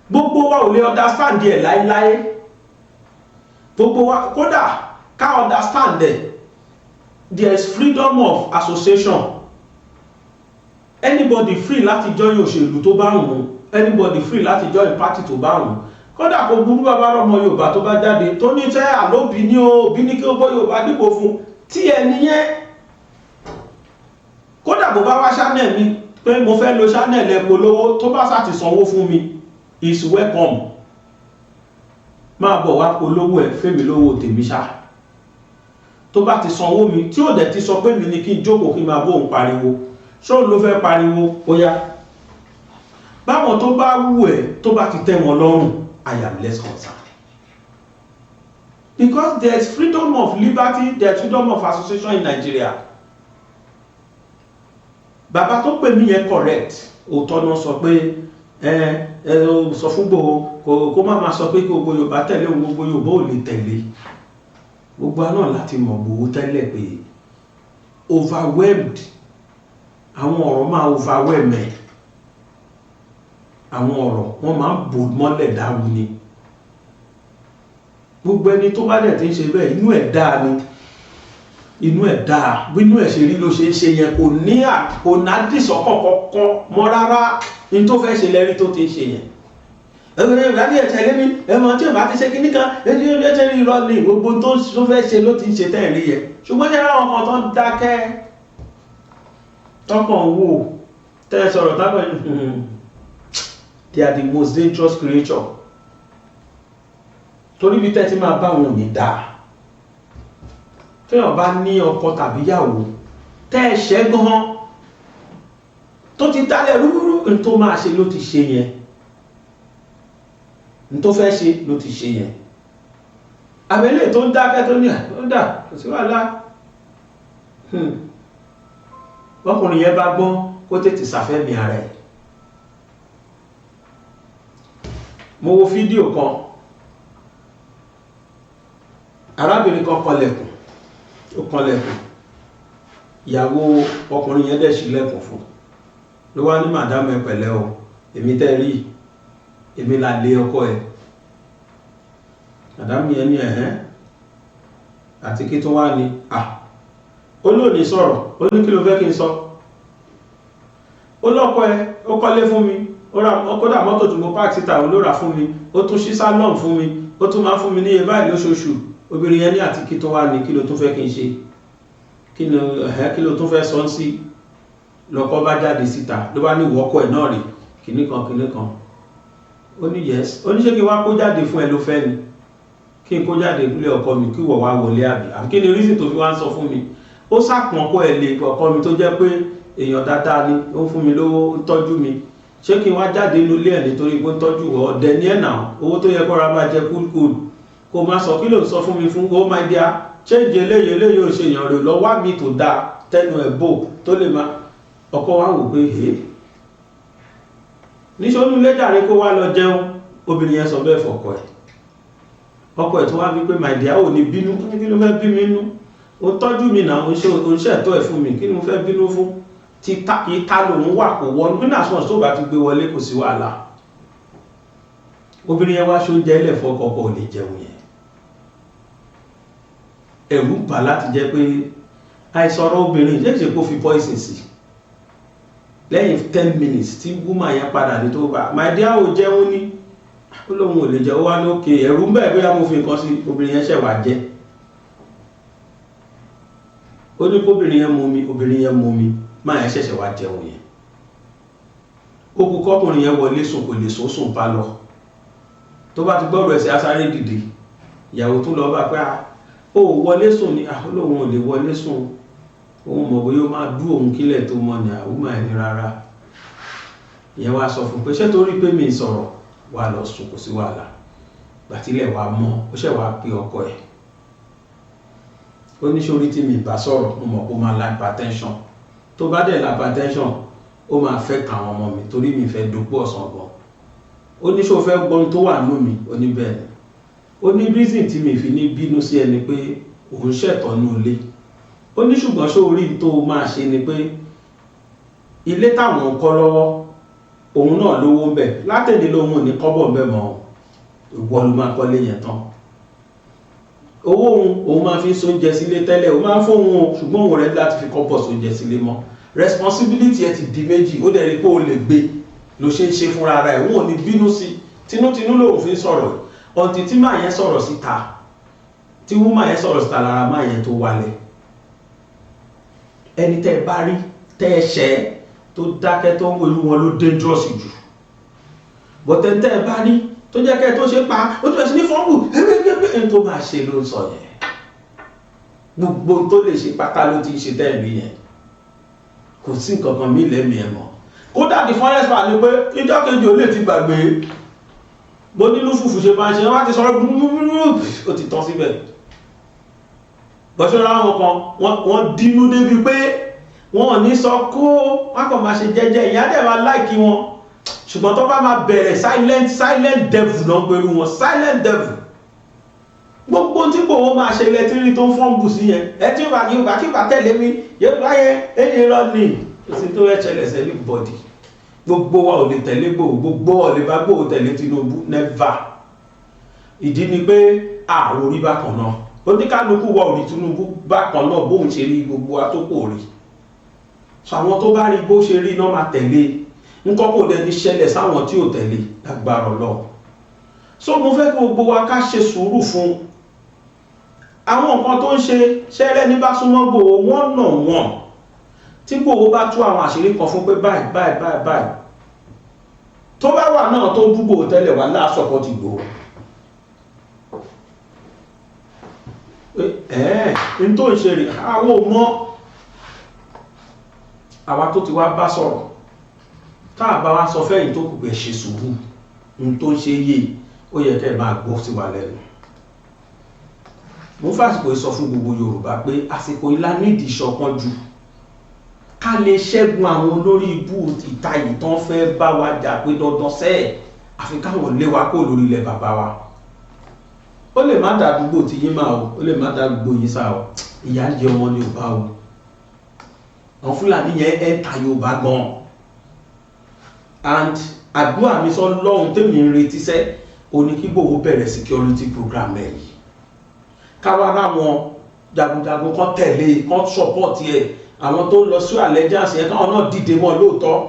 Gbogbo wa ò lè understand ẹ̀ láéláé. Gbogbo wa, kódà ká understand ẹ̀, there is freedom of association. Anybody free láti join òṣèlú tó bá wù ú, anybody free láti join party tó bá wù ú. Kódà kò burú, bàbá ọmọ Yorùbá tó bá jáde tó ní tẹ́ àlóbì ní o, òbí ní kí ó bọ́ Yorùbá dìbò fún tí ẹni yẹn, kódà bó bá wá channel mi pé mo fẹ́ lo channel ẹ̀ polówó, tó bá sá ti sanwó fún mi, is welcome. Máa bọ̀ wá polówó ẹ̀, fẹ́mi lówó tèmi ṣá. Tó bá ti sanwó mi, tí ò dẹ̀ ti sọ pé mi ni kí n jókòó kí n máa bóun pariwo, ṣóun ló fẹ́ pariwo? Ó yá, báwọn tó bá wù ẹ́, tó bá ti tẹ́ wọn lọ́rùn, I am less concerned, because there is freedom of liberty, there is freedom of association in Nigeria. Bàbá tó pè mí yẹn correct. Òótọ́ náà sọ pé ẹ ẹ sọ fún Ìgbòho kó má máa sọ pé kí gbogbo Yorùbá tẹ̀lé òun. Gbogbo Yorùbá ò lè tẹ̀lé. Gbogbo náà láti mọ̀ Ìgbòho tẹ́lẹ̀ pé overwhelmed, àwọn ọ̀rọ̀ máa overwhelm ẹ̀. Àwọn ọ̀rọ̀ wọ́n máa ń bò mọ́lẹ̀ dáru ni. Gbogbo ẹni tó bá dẹ̀ ti ń ṣe bẹ́ẹ̀, inú ẹ̀ dáa ni, inú ẹ̀ dáa. Bí inú ẹ̀ ṣe rí ló ṣe ń ṣe yẹn. Kò ní kò ná dìsọ́kàn kankan mọ́ rárá. Ní tó fẹ́ ṣe lẹ́rí tó ti ń ṣe yẹn, ẹgbẹ́ ìgbàdí ẹ̀ tẹ̀lé mi, ẹ̀mọ́ tí ò bá ti ṣe kíní kan, ẹni ó ṣe rí irọ́ ní gbogbo tó fẹ́ ṣe ló ti ń ṣe tẹ́ẹ̀rí yẹn. Ṣùgbọ́n ṣe ráwọn kan tó ń dákẹ́, tọkàn wò, tẹ́ ẹ sọ̀rọ̀ tábọ̀, they are the most dangerous creature, torí bí tẹ́ ti máa bá wọn ò ní dáa. Téèyàn bá ní ọkọ tàbí ìyàwó tẹ́ ẹ ṣẹ́ gan tó ti dálẹ̀ rúrú, n tó máa ṣe ló ti ṣe yẹn, n tó fẹ́ ṣe ló ti ṣe yẹn. Àbẹ̀lẹ̀ tó ń dákẹ́, tó ní ó dà, kò sí wàhálà. Ọkùnrin yẹn bá gbọ́n, kó tètè ṣàfẹ́mi ara ẹ̀. Mo wo fídíò kan, arábìnrin kan kanlẹ̀kùn, ó kanlẹ̀kùn, ìyàwó ọkùnrin yẹn dẹ̀ ṣílẹ̀kùn fún. Ló wá ní, "Madam, ẹ pẹ̀lẹ́ o, èmi tẹ́ rí, èmi là lé ọkọ ẹ̀." Madam yẹn ní, "Ẹ̀hẹ́n, àti kí tó wá ní?" À, ó lónìí sọ̀rọ̀. Ó ní, "Kí ló fẹ́ kí n sọ?" Ó lọ́kọ ẹ, ó kọ́lé fún mi, ó ra kódà mọ́tò tí mo park síta, òun ló rà fún mi, ó tún ṣí salon fún mi, ó tún máa ń fún mi ní iye báyìí lóṣooṣù. Obìnrin yẹn ní, "Àti kí tó wá ní? Kí ló tún fẹ́ kí n ṣe? Kí ló, ẹ̀hẹ́, kí ló tún fẹ́ sọ sí?" Lọ́kọ bá jáde síta, ló bá ní, "Ìwọ́kọ̀ ẹ̀ náà rè kíní kan kíní kan." Ó ní, "Yes." Ó ní, "Ṣé kí wá kó jáde fún ẹ ló fẹ́ ni? Kí n kó jáde nílé ọkọ mi, kí wọ̀ wá wọlé, àbí àbí kí ni reason tó fi wá ń sọ fún mi?" Ó sàpọ̀n ọkọ ẹ̀ lè, ọkọ mi tó jẹ́ pé èèyàn dáadáa ni, ó ń fún mi lówó, ó ń tọ́jú mi, ṣé kí n wá jáde nínú ilé ẹ̀ nítorí pé ó ń tọ́jú ọ̀dẹ ní ẹ̀ náà? Owó tó yẹ kó ra máa jẹ kúlkúl, kó má sọ. Kí ló ń sọ fún mi fún? Oh my dear, change eléyìí, eléyìí ò ṣe èèyàn rẹ̀, lọ wá mi tó dáa, tẹnu ẹ̀ bò tó lè máa. Ọkọ wa wò pé hé, níṣẹ́ olú lẹ́jàre, kó wá lọ jẹun. Obìnrin yẹn sọ bẹ́ẹ̀ fọkọ ẹ̀. Ọkọ ẹ̀ tó wá bí pé, "My dear, ò ní bínú?" Ó ní, "Kí ló fẹ́ bí mi nú? Ó tọ́jú mi náà, ó ń ṣètò ẹ̀ fún mi. Kí ni mo fẹ́ bínú fún?" Tí ìta lòun wà, kò wọnú nínú àsùnwọ̀n tó bá ti gbé wọlé, kò sí wàhálà. Obìnrin yẹn wá ṣóúnjẹ ilẹ̀ fọkọ, ọkọ ò lè jẹun yẹn. Ẹ̀rù bà láti jẹ́ pé àìsọ̀rọ̀ obìnrin ṣe kó fi poison sí. Lẹ́yìn 10 minutes tí woman yẹn padà ní tó bá, "My dear, ò jẹun ní?" Ó lóun ò lè jẹ. Ó wá ní òkè, ẹ̀rù ń bẹ̀ bóyá mo fi nǹkan sí. Obìnrin yẹn ṣẹ̀ wá jẹ́. Ó ní kóbìnrin yẹn mú mi, obìnrin yẹn mú mi, máa yẹn ṣẹ̀ṣẹ̀ wá jẹun yẹn. Ó kú kọ́kùnrin yẹn wọlé sùn, kò lè sùn, sùn bá lọ. Tó bá ti gbọ́rọ̀ ẹ̀sẹ̀, asáré dìde. Ìyàwó tún lọ bá pé ó wọlé sùn ní. Olóhun ò lè wọlé sùn, òun mọ̀ bóyá ó máa dú òun kílẹ̀ tó mọ̀ ní àwùmọ̀ ẹ̀ ní rárá. Ìyẹn wá sọ fún pé, ṣé torí pé mi sọ̀rọ̀ wà lọ sùn, kò sí wàhálà. Gbàtílẹ̀ wà mọ́, ó ṣẹ̀ wá pé ọkọ ẹ̀. Ó ní, sórí tí mi bá sọ̀rọ̀, mo mọ̀ kó máa la hypertension. Tó bá dẹ̀ la hypertension, ó máa fẹ́ kà àwọn ọmọ mi, torí mi fẹ́ dopò ọ̀sán gan. Ó ní, ṣó fẹ́ gbọ́n tó wà nù mí? Ó ní bẹ́ẹ̀ ni. Ó ní reason tí mi fi ní bínú sí ẹni pé òun ṣẹ̀tọ́ nù ilé. Ó ní ṣùgbọ́n ṣó orí tó máa ṣe ni pé ilé táwọn ń kọ́ lọ́wọ́, òun náà lówó ń bẹ̀ látẹ̀lé, lóhun ò ní kọ́bọ̀ ń bẹ̀ mọ́. Ìwọ ló máa kọ́lé yẹn tán. Owó òun, òun máa fi ń sóúnjẹ sílé tẹ́lẹ̀, òun máa ń fóun o, ṣùgbọ́n òun rẹ̀ láti fi kọ́bọ̀ sóúnjẹ sílé mọ́. Responsibility ẹ ti di méjì. Ó dẹ̀ rí pé ó lè gbé ló ṣe ń ṣe fúnra ara ẹ̀. Òun ò ní bínú sí. Tinútinú lòun fi ń sọ̀rọ̀. Ọ̀ǹtí tí máa yẹn sọ̀rọ̀ síta, tí woman yẹn sọ̀rọ̀ síta, lára máa yẹn tó wálẹ̀. Ẹni tẹ́ ẹ bá rí tẹ́ ẹ ṣẹ́ tó dákẹ́, tó ń wo, irú wọn ló dangerous jù. Bọ̀tẹ́ tẹ́ ẹ bá rí tó jẹ́ kẹ́ ẹ tó ṣe pa, ó ti bẹ̀rẹ̀ sí ní fọ́ọ̀mù ẹgbẹ́gbẹ́, ẹni tó máa ṣe ló ń sọ yẹn. Gbogbo tó lè ṣe pátá ló ti ń ṣe tẹ́ẹ̀mí yẹn. Kò sí nǹkan kan mí lẹ́mìí ẹ̀ mọ́. Kódà the funniest part ni pé ìjọ́ kejì ò lè ti gbàgbé bó nínú fùfù ṣe máa ṣe. Wọ́n ti sọ̀rọ̀ gbúgbúrú, ó ti tán síbẹ̀. Bọ́sọ́rọ́ àwọn kan, wọ́n dínú débi pé wọ́n ò ní sọ kó, wọ́n kàn máa ṣe jẹ́jẹ́. Ìyá dẹ̀ máa like wọn, ṣùgbọ́n tó bá máa bẹ̀rẹ̀, silent, silent devil náà pẹ̀lú wọn, silent devil. Gbogbo tí kò wọ́n máa ṣe lẹ́tírí tó ń fọ́nbù sí yẹn, ẹ tí ó bá kí ó bá kí ó bá tẹ̀lé mi yóò bá yẹ ẹ̀yìn rọ ní òsì tó yẹ ṣẹlẹ̀ sẹ́ni bọ̀dì. Gbogbo wa ò lè tẹ̀lé Ìgbòho, gbogbo wa ò lè bá Ìgbòho tẹ̀lé Tinubu, never. Ìdí ni pé ààrò orí bákan náà, oníkálukú wa ò rí Tinubu bákan náà bóun ṣe rí. Gbogbo wa tó kò rí so, àwọn tó bá rí bó ṣe rí náà máa tẹ̀lé. Nǹkan kò dẹ̀ ní ṣẹlẹ̀ sáwọn tí ò tẹ̀lé lágbára Ọlọ́run. So mo fẹ́ kí gbogbo wa ká ṣe sùúrù fún àwọn nǹkan tó ń ṣe. Ṣẹ́rẹ́ ní bá súnmọ́ Ìgbòho wọ́n nà wọ́n, tí Ìgbòho bá tú àwọn àṣírí kan fún pé báyìí báyìí báyìí báyìí, tó bá wà náà tó búgbò tẹ́lẹ̀ wà láàsọ̀kọ́ ti Ìgbòho ẹ̀ẹ́ n tó ń ṣe rí. Àwọn ò mọ̀. Àwa tó ti wá bá sọ̀rọ̀, tá a bá wá sọ fẹ́yìn tó kù pé ṣe sùúrù, n tó ń ṣe yé, ó yẹ kẹ́ ẹ máa gbọ́ sí wa lẹ́nu. Mo fàsìkò yìí sọ fún gbogbo Yorùbá pé àsìkò ìlà nídìí ìṣọ̀kan jù, ká lè ṣẹ́gun àwọn olórí ibú ìta yìí tán fẹ́ bá wa jà pé dandan sẹ́ẹ̀ àfi káwọn lé wa kó lórí ilẹ̀ bàbá wa. Ó lè má dàdúgbò tí yín máa o, ó lè má dàdúgbò yín sá o. Ìyà ń jẹ ọmọ ní Yorùbá o. Àwọn Fúlàní yẹn ẹ̀ ta Yorùbá gan. And àdúrà mi sọ lọ́hùn tèmi ń retí sẹ́ oní kí Ìgbòho bẹ̀rẹ̀ security program ẹ̀ yìí, káwá ráwọn jagunjagun kan tẹ̀lé, kan support ẹ̀. Àwọn tó ń lọ sí allegiance yẹn, káwọn náà dìde mọ́ lóòótọ́.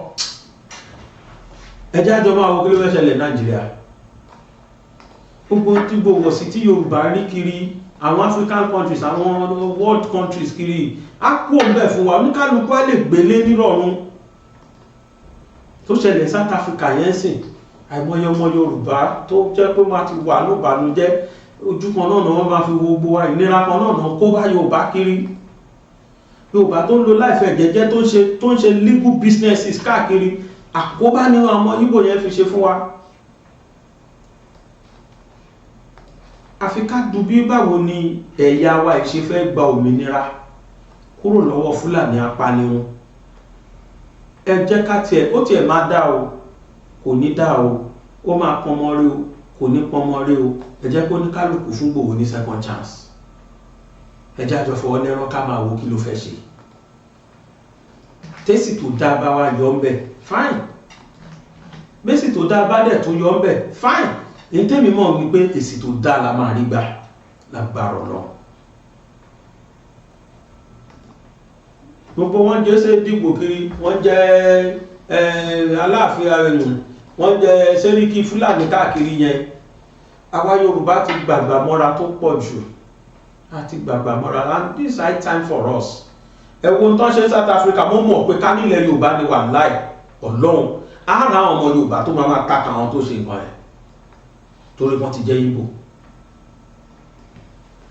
Ẹjẹ́ àjọ máa wo kí ló fẹ́ ṣẹlẹ̀ Nàìjíríà. Gbogbo tí gbogbo sí tí Yorùbá rí kiri àwọn African countries, àwọn world countries kiri, á kú òun bẹ́ẹ̀ fún wa. Oníkálukú á lè gbélé nírọ̀rùn. Tó ṣẹlẹ̀ South Africa yẹn sìn, àìmọye ọmọ Yorùbá tó jẹ́ pé wọ́n ti wà lóbànújẹ́. Ojú kan náà wọ́n máa fi wo gbogbo wa. Ìnira kan náà náà kó bá Yorùbá kiri. Yorùbá tó ń lo láìfẹ́ jẹ́jẹ́, tó ń ṣe legal businesses káàkiri, àkóbá ni àwọn ọmọ Ìgbò yẹn fi ṣe fún wa. Àfi ká dubí báwo ni ẹ̀yà wa ìṣe fẹ́ gba òmìnira kúrò lọ́wọ́ Fúlàní apanirun. Ẹ jẹ́ ká tiẹ̀, ó tiẹ̀ máa dá o, kò ní dá o, ó máa pọn mọ́ rí o, kò Kò ní pọnmọ rí o. Ẹ jẹ́ kó ní kálukú fún Ìgbòho ní second chance. Ẹ jẹ́ àjọ fọwọ́ lẹ́rán, ká máa wo kí ló fẹ́ ṣe. Tẹ́sì tó dáa bá wa yọ ń bẹ̀, fine. Bẹ́sì tó dáa bá dẹ̀ tó yọ ń bẹ̀, fine. Èyí tẹ́mi mọ̀ wípé èsì tó dáa la máa rí gbà lágbára Ọlọ́run. Gbogbo wọn jẹ́ ṣe dìgbò kiri, wọ́n jẹ́ Aláàfin ẹnu, wọ́n jẹ́ Sẹ́ríkì Fúlàní káàkiri yẹn. Àwa Yorùbá ti gbàgbà mọ́ra tó pọ̀ jù, a ti gbàgbà mọ́ra, and this high time for us. Ẹ wo ń tán ṣe South Africa. Mo mọ̀ pé ká nílẹ̀ Yorùbá ni, wà láì Ọlọ́run á ra àwọn ọmọ Yorùbá tó máa máa taka àwọn tó ṣe nǹkan ẹ̀, torí wọ́n ti jẹ́ Ìgbò.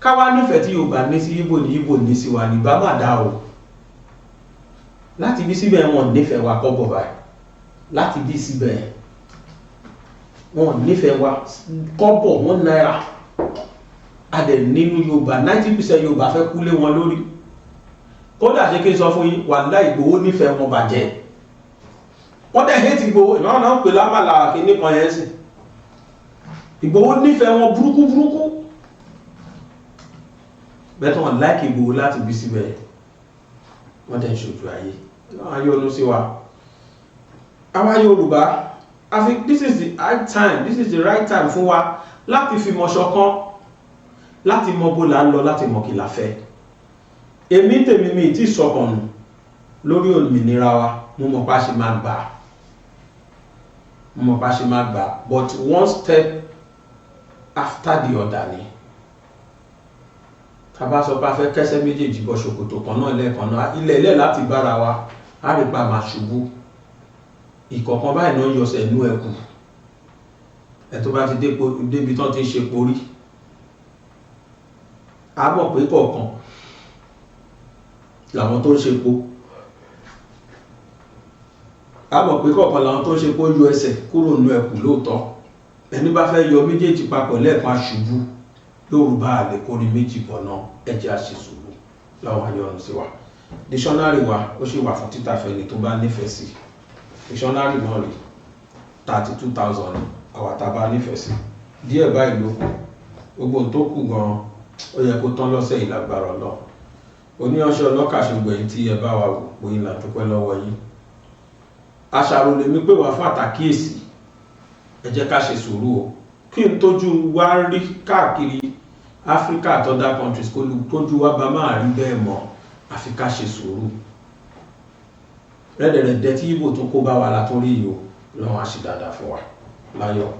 Káwá nífẹ̀ẹ́ tí Yorùbá ní sí Ìgbò ní Ìgbò ní sí wa ní bá má dá o. Láti bí síbẹ̀, wọn nífẹ̀ẹ́ wa kọ́ bọ̀ báyìí. Láti bí síbẹ̀, wọn nífẹ̀ẹ́ wa kọ́bọ̀ wọn náírà. A dẹ̀ nínú Yorùbá, 90% Yorùbá fẹ́ kú lé wọn lórí. Kódà, ṣe kí n sọ fún yín, wàláhì, Ìgbòho nífẹ̀ẹ́ wọn bàjẹ́. Wọ́n dẹ̀ hate Ìgbòho. Ìwọ́n náà ń pè lámàlà kìíní kan yẹn sí. Ìgbòho nífẹ̀ẹ́ wọn burúkú burúkú bẹ́ẹ̀ tó wọn like Ìgbòho láti bí síbẹ̀. Wọ́n dẹ̀ ń ṣojú ayé náà yọ́nú sí wa. Àwa Yorùbá, I think this is the right time, this is the right time fún wa láti fi mọ̀ ṣọ̀kan, láti mọ bó là ń lọ, láti mọ kí la fẹ́. Èmi tèmi, mi tí sọkàn nù lórí òmìnira wa. Mo mọ̀ pa ṣe máa gbà, mo mọ̀ pa ṣe máa gbà, but one step after the other ni. Tá bá sọ pé a fẹ́ kẹ́sẹ́ méjèèjì bọ́ ṣòkòtò kan náà lẹ́ẹ̀kan náà, ilẹ̀ ilẹ̀ láti bára wa, á rí pa máa ṣubú. Ìkọ̀kan báyìí náà yọsẹ̀ inú ẹkù ẹ tó bá ti débi tán ti ń ṣe porí, a mọ̀ pé kọ̀ọ̀kan làwọn tó ń ṣe po, a mọ̀ pé kọ̀ọ̀kan làwọn tó ń ṣe po yọ ẹsẹ̀ kúrò nínú ẹkù lóòótọ́. Ẹni bá fẹ́ yọ méjèèjì papọ̀ lẹ́ẹ̀kan, aṣubú. Yorùbá àlè kórí méjì bọ̀ náà. Ẹ jẹ́ a ṣe sùúrù láwọn ayọ̀nù sí wa. Dictionary wa, ó sì wà fún títà fẹ́ni tó bá nífẹ̀ẹ́ sí. Dictionary náà rí 32,000. Àwa tá a bá nífẹ̀ẹ́ sí díẹ̀ báyìí ló kù. Gbogbo ohun tó kù gan-an, ó yẹ kó tán lọ́sẹ̀ yìí lágbára Ọlọ́run. Oníyanṣẹ́ ọlọ́kàṣe tí ẹ bá wa wò pé là, dúpẹ́ lọ́wọ́ yín. Àṣàrò lèmi pè wá fún àtàkíyèsí. Ẹ jẹ́ ká ṣe sùúrù o. Kí n tójú wá rí káàkiri Africa àti other countries, kó tójú wá bá máa rí bẹ́ẹ̀ mọ́, àfi ká ṣe sùúrù. Rẹ́dẹ̀rẹ́dẹ́ tí Ìgbò tó kó bá wa la tó rí yìí o. Lọ́wọ́ á ṣe dáadáa fún wa láyọ̀.